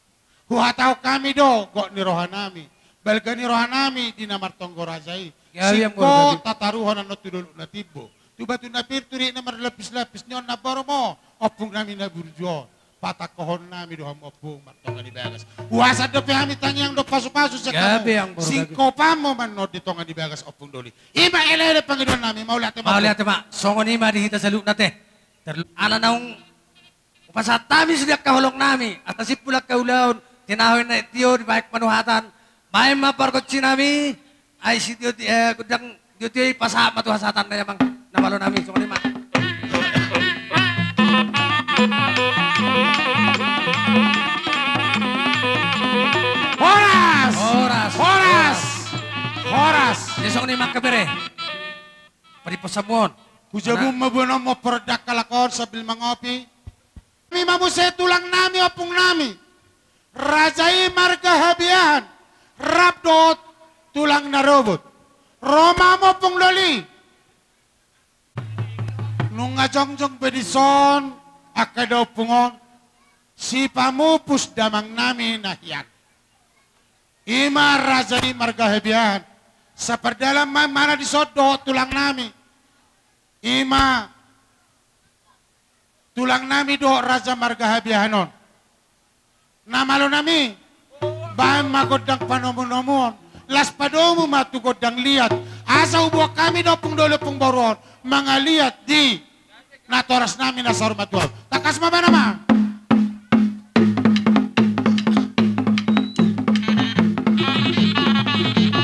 Huhatahon hami do gok ni roha nami, balga ni roha nami di na martonggor raja i. Singko tataruhon annon tu dolok na timbo, tu batu na pir, tu ririt na marlapislapis, ni on na bormo ompung nami na burju on. Patangkohon nami do hamu ompung martonga ni bagas. Huasan dope hami tangiang dohot pasupasu sian hamu. Singkopanmu ma annon di tonga ni bagas ompung doli. I ma eleele pangidoan nami, mauliate ma. Mauliate ma. Songon i ma di hita saluhutna te. Ala naung hupasahat hami sude angka holong nami, asa simpul angka ulaon, tinahu ni aek tio dibaen panuhatan. Baen ma pargonsi nami, aek sitio, eh, gondang sitiotio i pasahat ma tu hasahatan na i amang na malo nami, songon i ma. Horas! Horas! Horas! Horas! Jadi songon i ma angka bere. Padiposhon hamu on. Hujabun ma boanonmu, porda angka lakon sambil mangopi. Ima muse tulang nami, ompung nami, raja i marga Habiahan, rap dohot tulang na robot. Ro ma hamu, ompung doli. Nunga jongjong be dison angka da ompung on, sipamupus damang nami na hian. Ima raja i marga Habiahan, sapardalan ma imana dison dohot tulang nami. Ima tulang nami dohot raja marga Habiahan on. Na malo nami, baen ma gondang panomunomuon, laos padomu ma tu gondang liat, asa huboan hami da ompung doli, ompung boru on mangaliat di natoras nami na saur matua on. Tangkas ma baen ma.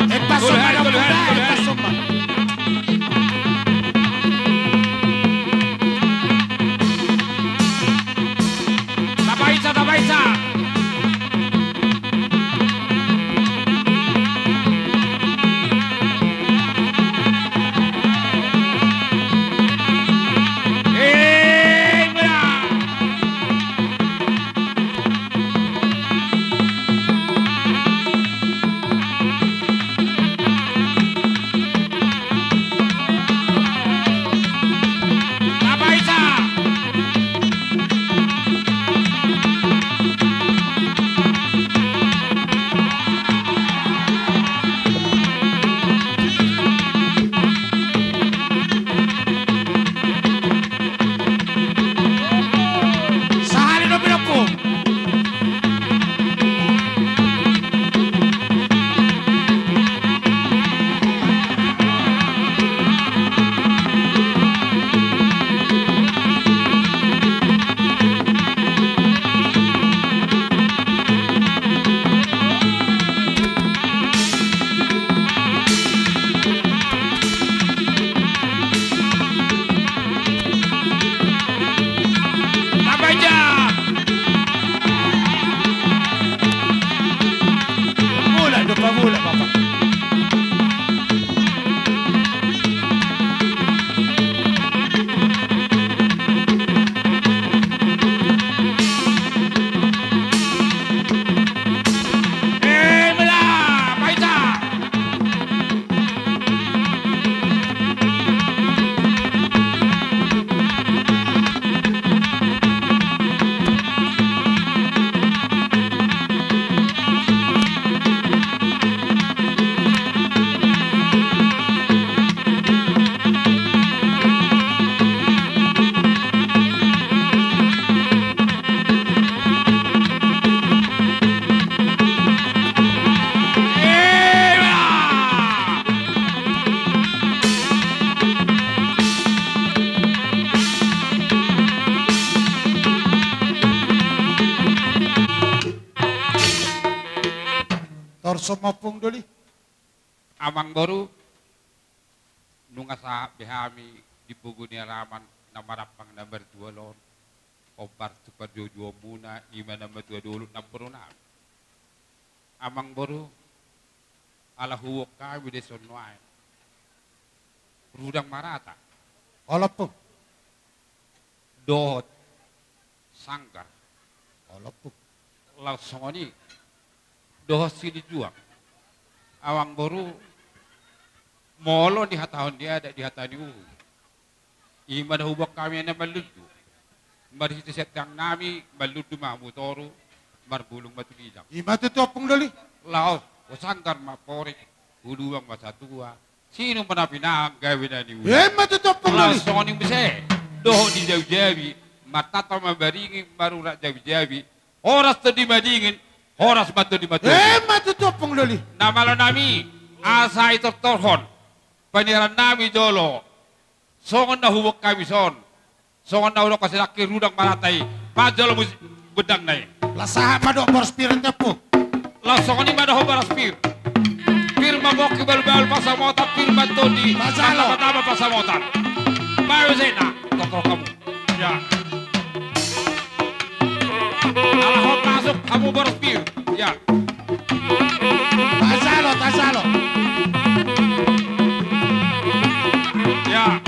Epas somba, epas somba. Tabaisa, tabaisa. Eh, mula. Sahali do pinompung. Mula do pamula, Bapak. Eh, mula, paita. Torus ma, Ompung Doli. Amang boru, nunga sahat be hami di pogu ni alaman na marampang na marjual on, hombar tu parjujuonmuna, ima na matua dolok namboru nami. Amang boru, ala huboan hami do songon nuaeng rudang marata. Olo, Ompung. Dohot sanggar. Olo, Ompung. Laos songon i dohot silinjuang. Amang boru, molo dihatahon di adat, di hata ni uhum, ima na huboan hami na marlundu. Marhite sianteangnami, marlundu ma hamu toru, marbulung ma tu ginjang. Ima tutu, Ompung Doli. Laos, o sanggar ma porek, o lubang ma satua, sinur ma na pinangan gabe na niula. Ima tutu, Ompung Doli. Laos songon i muse dohot di jabijabi, martata ma baringin, marurat jabijabi, horas tondi madingin, horas ma tondi matogu. Ima tutu, Ompung Doli. Na malo nami, asa i tortorhon paniarannami jolo, songon na huboan hami son, songon na hudok hasilangki rudang marata i. Panjalo musik gondangna i. Laos sahat ma dohot boras pir, Ompung. Laos songon i ma dohot boras pir. Pir ma pongki, balbalul pansamotan, pir ma tondi, tajalo, tamba-tamba pansamotan. Bae muse na, tortor hamu. Ya. Ala hot masuk hamu boras pir. Ya. Tajalo, tajalo. Ya.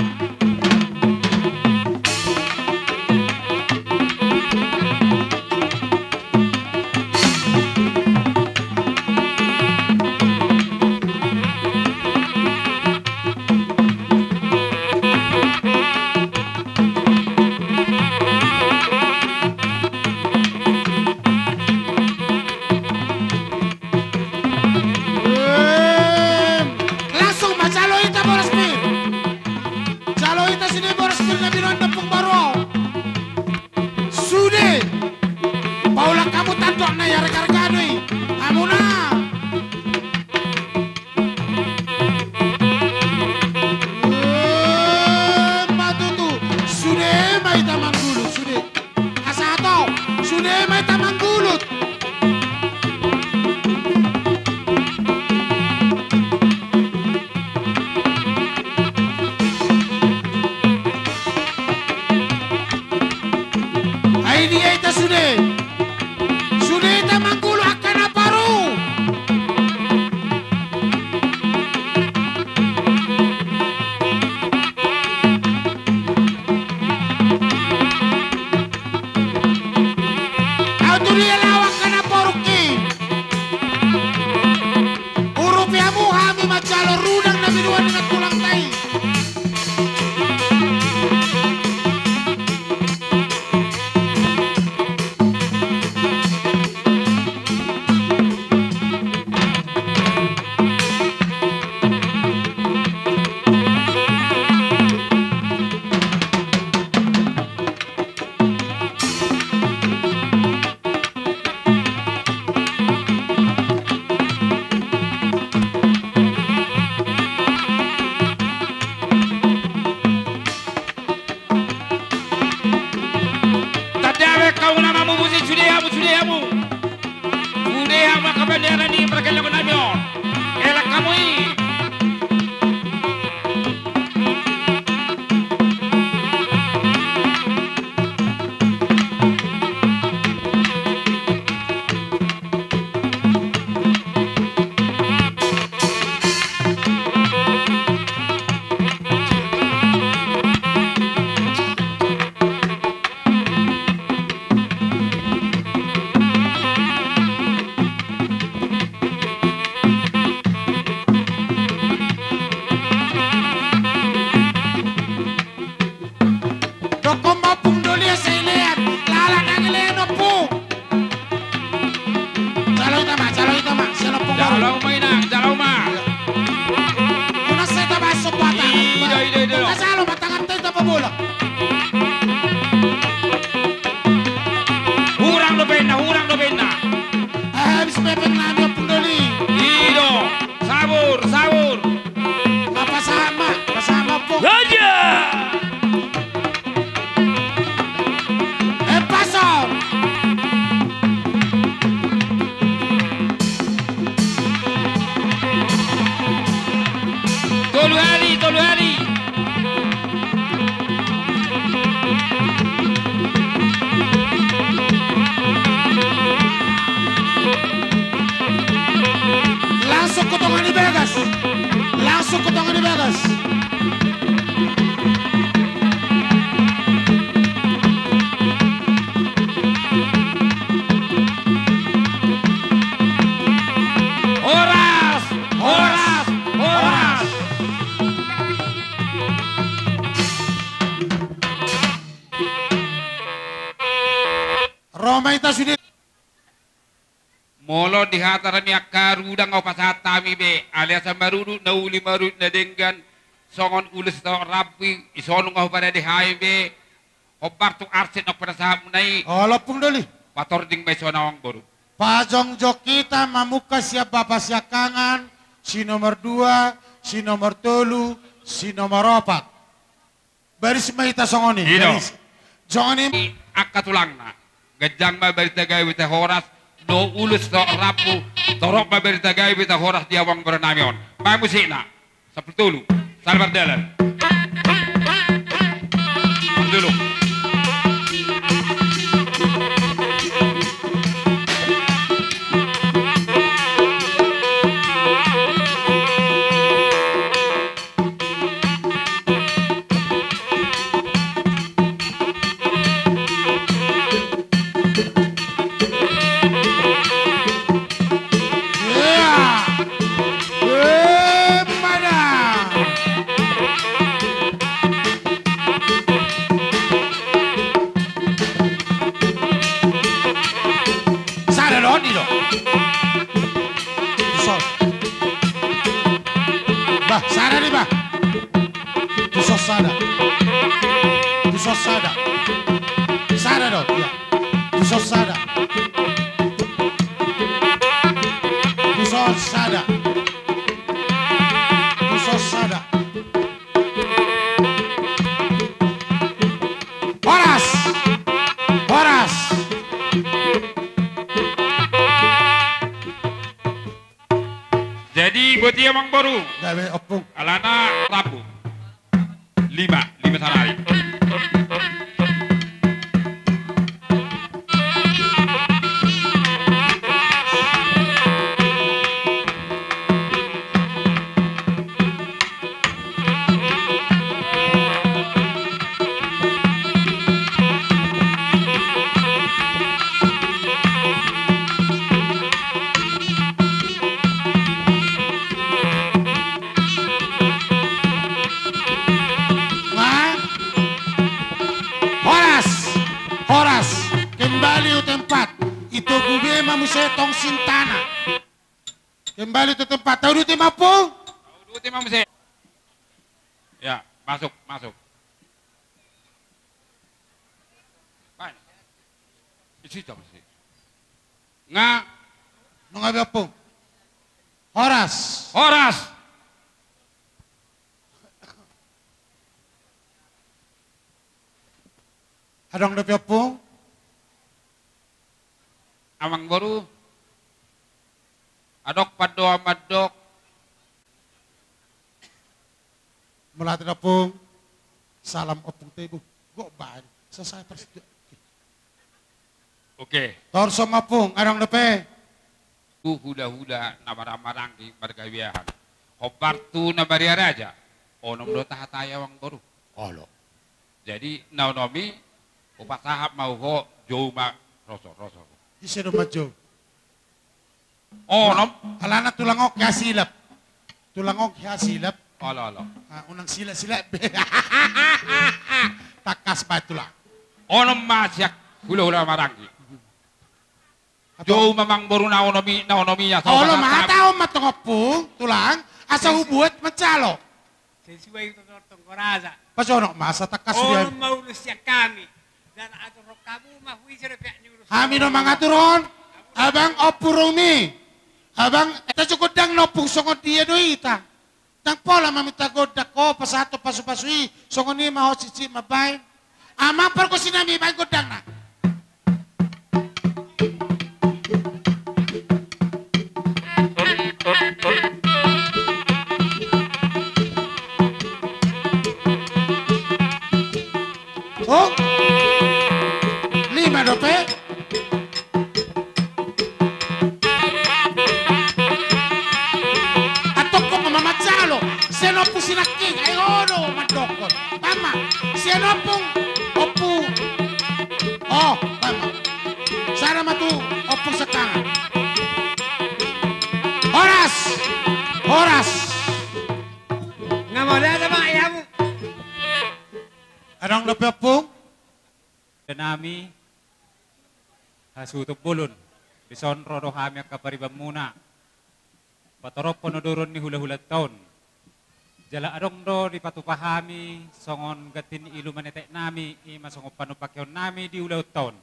Sude hamu. Sude hamu angka bendera ni pargellengon nami on. Elak hamu i. Dokkon ma Ompung Doli asa ilean, lala nang ilean Ompung. Jalo hita ma, jalo hita ma, sian Ompung Doli. Jalo ma inang, jalo ma. Unang sai tabahen sombatan. Ida, ida, ida. Unang jalo ma, tangan tenda pabola. Hurang do baenna, hurang do baenna. Eh, habis pepeng nami Ompung Doli. I do. Sabur, sabur. Pasahat ma, pasahat ma Ompung. Raja. Eh, paso. Tolu hali, tolu hali. Langsung tu tonga ni bagas. Langsung tu tonga ni bagas. Horas! Horas! Horas! Ro ma hita sude. Molo di hata nami angka rudang, ahu pasahat hami be, alai asa marudut na uli, marudut na denggan, songon ulos sitorop rambu i, songon ahu parade hami be, hombar tu arset na pinasahatmuna i. Olo Ompung Doli. Patording ma i songon i amang boru. Pajongjong hita mamungka sian bapa siangkangan, si nomor dua, si nomor tolu, si nomor opat. Baris ma hita songon i. I do. Baris. Songon i. Angka tulangna. Ganjang ma barita gabe tahoras, do ulos do rambu, torop ma barita gabe tahoras di amang boru nami on. Baen musikna. Sampulu tolu. Sala mardalan. Dulu. Sada do, ni do. Tuson. Bah, sada ni bah. Tuson sada. Tuson sada. Sada do, ia. Tuson sada. Tuson sada. Tuson sada. Horas! Horas! Jadi, buat ia, Amang Boru. Gabe, Ompung. Alana rambu. Lima, lima sanari. Horas! Horas! Kembali tu tempat. Itogu be ma muse tongsin tana. Kembali tu tempat. Tauduti ma, Ompung. Tauduti ma muse. Ya, masuk, masuk. Baik. Isi jam sih. Nga. Nunga be, Ompung. Horas. Horas. Adong dope, Ompung? Amangboru, adong pandohan mandok. Mauliate ompung. Salam ompung, tebuk. Gok baen. Selesai persetujuan. Oke. Torso ma ompung, adong dope. Tu hulahula na marhahamaranggi marga Biahan. Hombar tu na maria raja. Onom do tahatai, amangboru. Olo. Jadi na onom i hupasahat ma tu ho, jou ma, roso, roso. Ise do manjou? Onom. Alana tulang on hasilap. Tulang on hasilap. Olo, olo. Ah, unang silap-silap be. Tangkas baen tulang. Onom ma sian hulahula maranggi. Jou ma amangboru na onom i, na onom i, asa olo, hupasahat ma. Hatahon ma tong ompung, tulang, asa hubuat manjalo. Sesuai tu tortor raja. Pasonok ma asa tangkas dia. Onom ma ulos sian hami. Jala aturhon hamu ma tu ise do peak ni ulos. Hami do mangaturhon. Abang ompung i. Abang, eh, tajo gondang na ompung, songon dia do hita. Ndang pola maminta gondang, ho pasahathon pasupasu i, songon i ma ho sisip mambaen. Amang pargonsinami, baen gondangna. Oh. Lima dope. Antong ho ma manjalo. Sian ompung sinangkining, ai ho do mandokkon. Baen ma. Sian ompung, ompung. Oh, baen ma. Sada ma tu ompung sangkangan. Horas. Horas. Nga mauliate ma i hamu. Adong dope ompung? Nami, hasuhuton bolon, dison ro do hami angka paribanmuna, patorophon odoron ni hulahulanta on. Jala adong do dipatupa hami songon ganti ni ilu manetek nami, i ma songon panumbakhon nami di ulaonta on.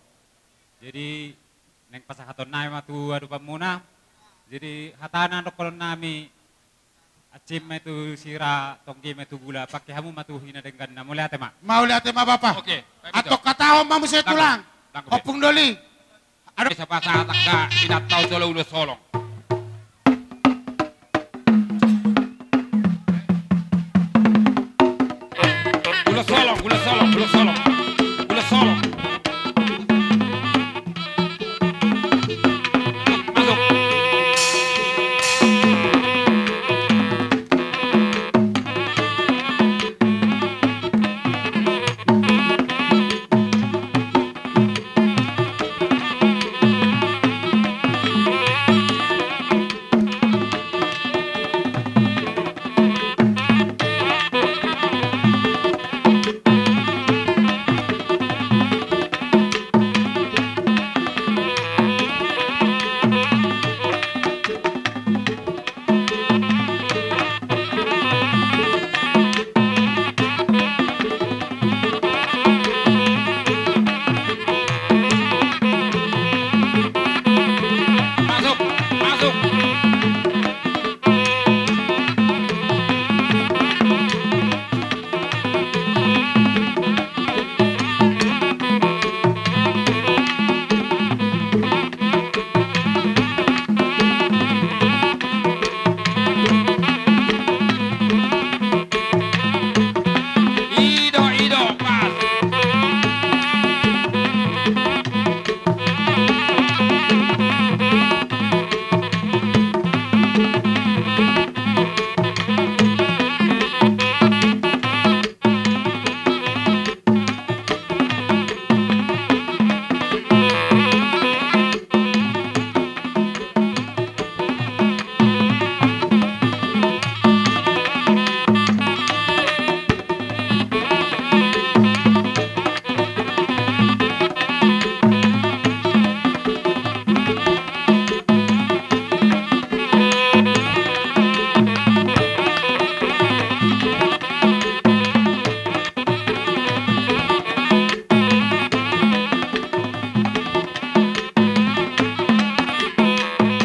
Jadi, naeng pasahaton nami ma tu adopanmuna. Jadi, hata na dohonon nami, ancim ma i tu sira, tonggi ma i tu gula, pangke hamu ma tu hina dengganna. Mauliate ma. Mauliate ma, Bapa. Oke, baik, antong hatahon ma muse, tulang. Ompung doli. Adong. Bisa pasahat angka inanta on jolo ulos holong. Ulos holong, ulos holong, ulos holong. Ulos holong.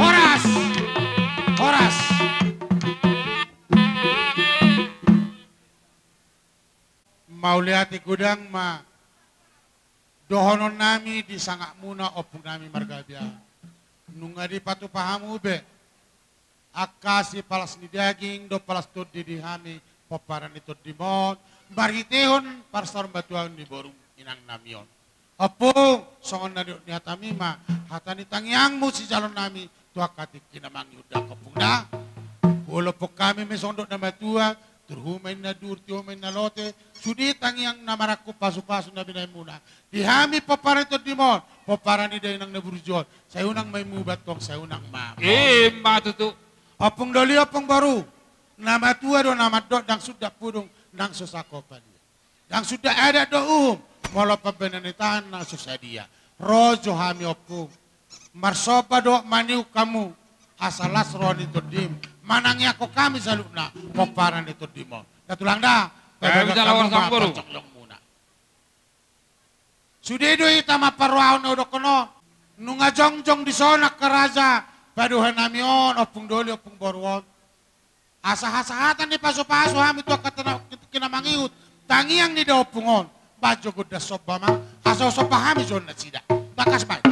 Horas. Horas. Mauliate godang ma dohonon nami di sangapmuna, ompung nami marga Biahan. Nunga dipatupa hamu be angka sipalas ni daging dohot palas tondi di hami pomparan ni tondim on, marhitehon parsaurmatuaon ni borum inang nami on. Ompung, songon na nidok ni hatami ma, hata ni tangiangmu sijaloonnami tu angka tingki na mangihut da, Ompung, da. Huolopon hami ma i songon nidok ni natuatua, turhu ma inna dur, tio ma inna lote, sude tangiang na marangkup pasupasu na binahenmuna di hami pomparan ni tondim on, pomparan ni dainang na burju on, sai unang ma i muba tong, sai unang ma. Ima tutu. Ompung doli, ompung boru, na matua do na mandok, ndang suda pudung nang so sakopan ia. Ndang suda adat dohot uhum, molo pambahenan ni tangan na so sadia. Ro jo hami, ompung, marsomba dohot manihut hamu, asa las roha ni tondim manangiangkon hami saluhutna pomparan ni tondim on. Da tulang, da. Padohahon hami ma parjongjongmuna. Sude do hita ma parrohahon na hudokkon on. Nunga jongjong dison angka raja padohanami on, ompung doli, ompung boru on, asa hasahatan ni pasupasu hami tu angka na mangihut tangiang ni daompung on. Bahen jo gondang somba ma, asa husomba hami jo nasida. Tangkas ma i.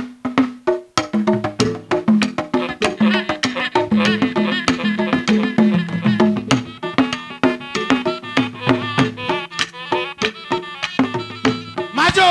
Maju.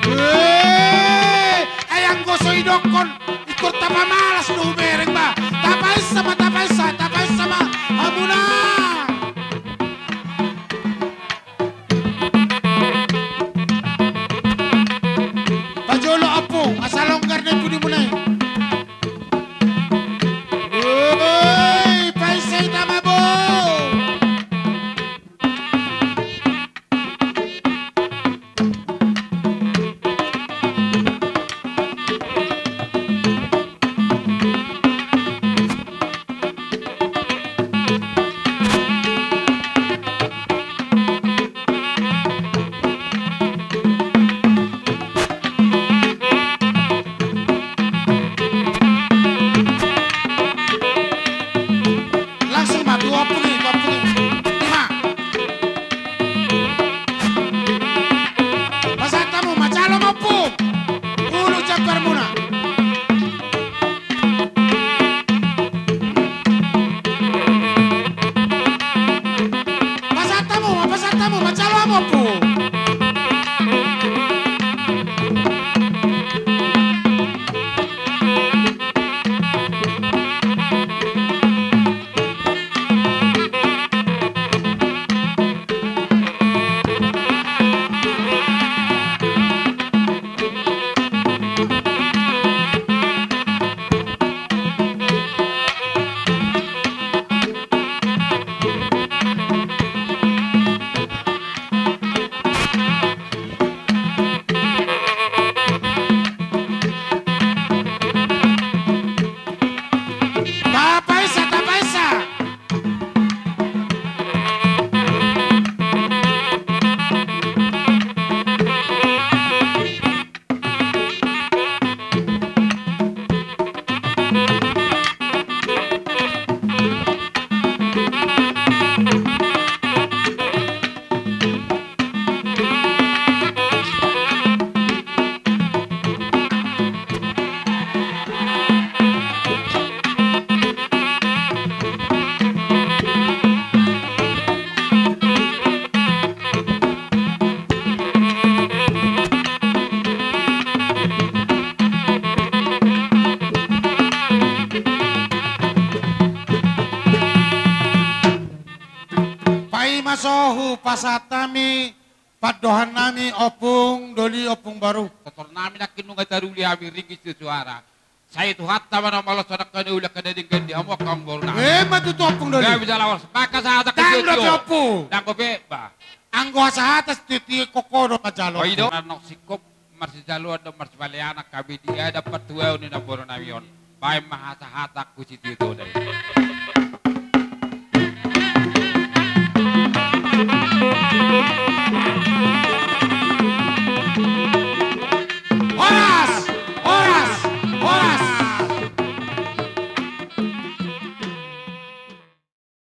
Eh, ai anggo so idokkon, ingkon tapamalas do hubereng ba. Tapainsa ma, tapainsa, tapainsa ma hamuna. Pajolo, ompung, asa longgar na i pudimuna i. Oi, painsa hita ma, bo. Hupasahat hami pandohan nami, Ompung Doli, Ompung Boru. Tortor nami nangkin nunga taruli hami ringgit susuara. Sai Tuhanta ma na mangaloshon angka na uli, angka na denggan di hamu angka amangboru nami. Emma tutu, Ompung Doli. Gabe jala horas. Manghasahat angka sitio. Ndang dope, Ompung. Ndang dope, bah. Anggo hasahatan sitio-tio ho do manjalo. Oi do. Nang singkop marsijaloan dohot marsipelean hami di adat partuaon ni namboru nami on. Baen ma hasahatanku sitio-tio da i.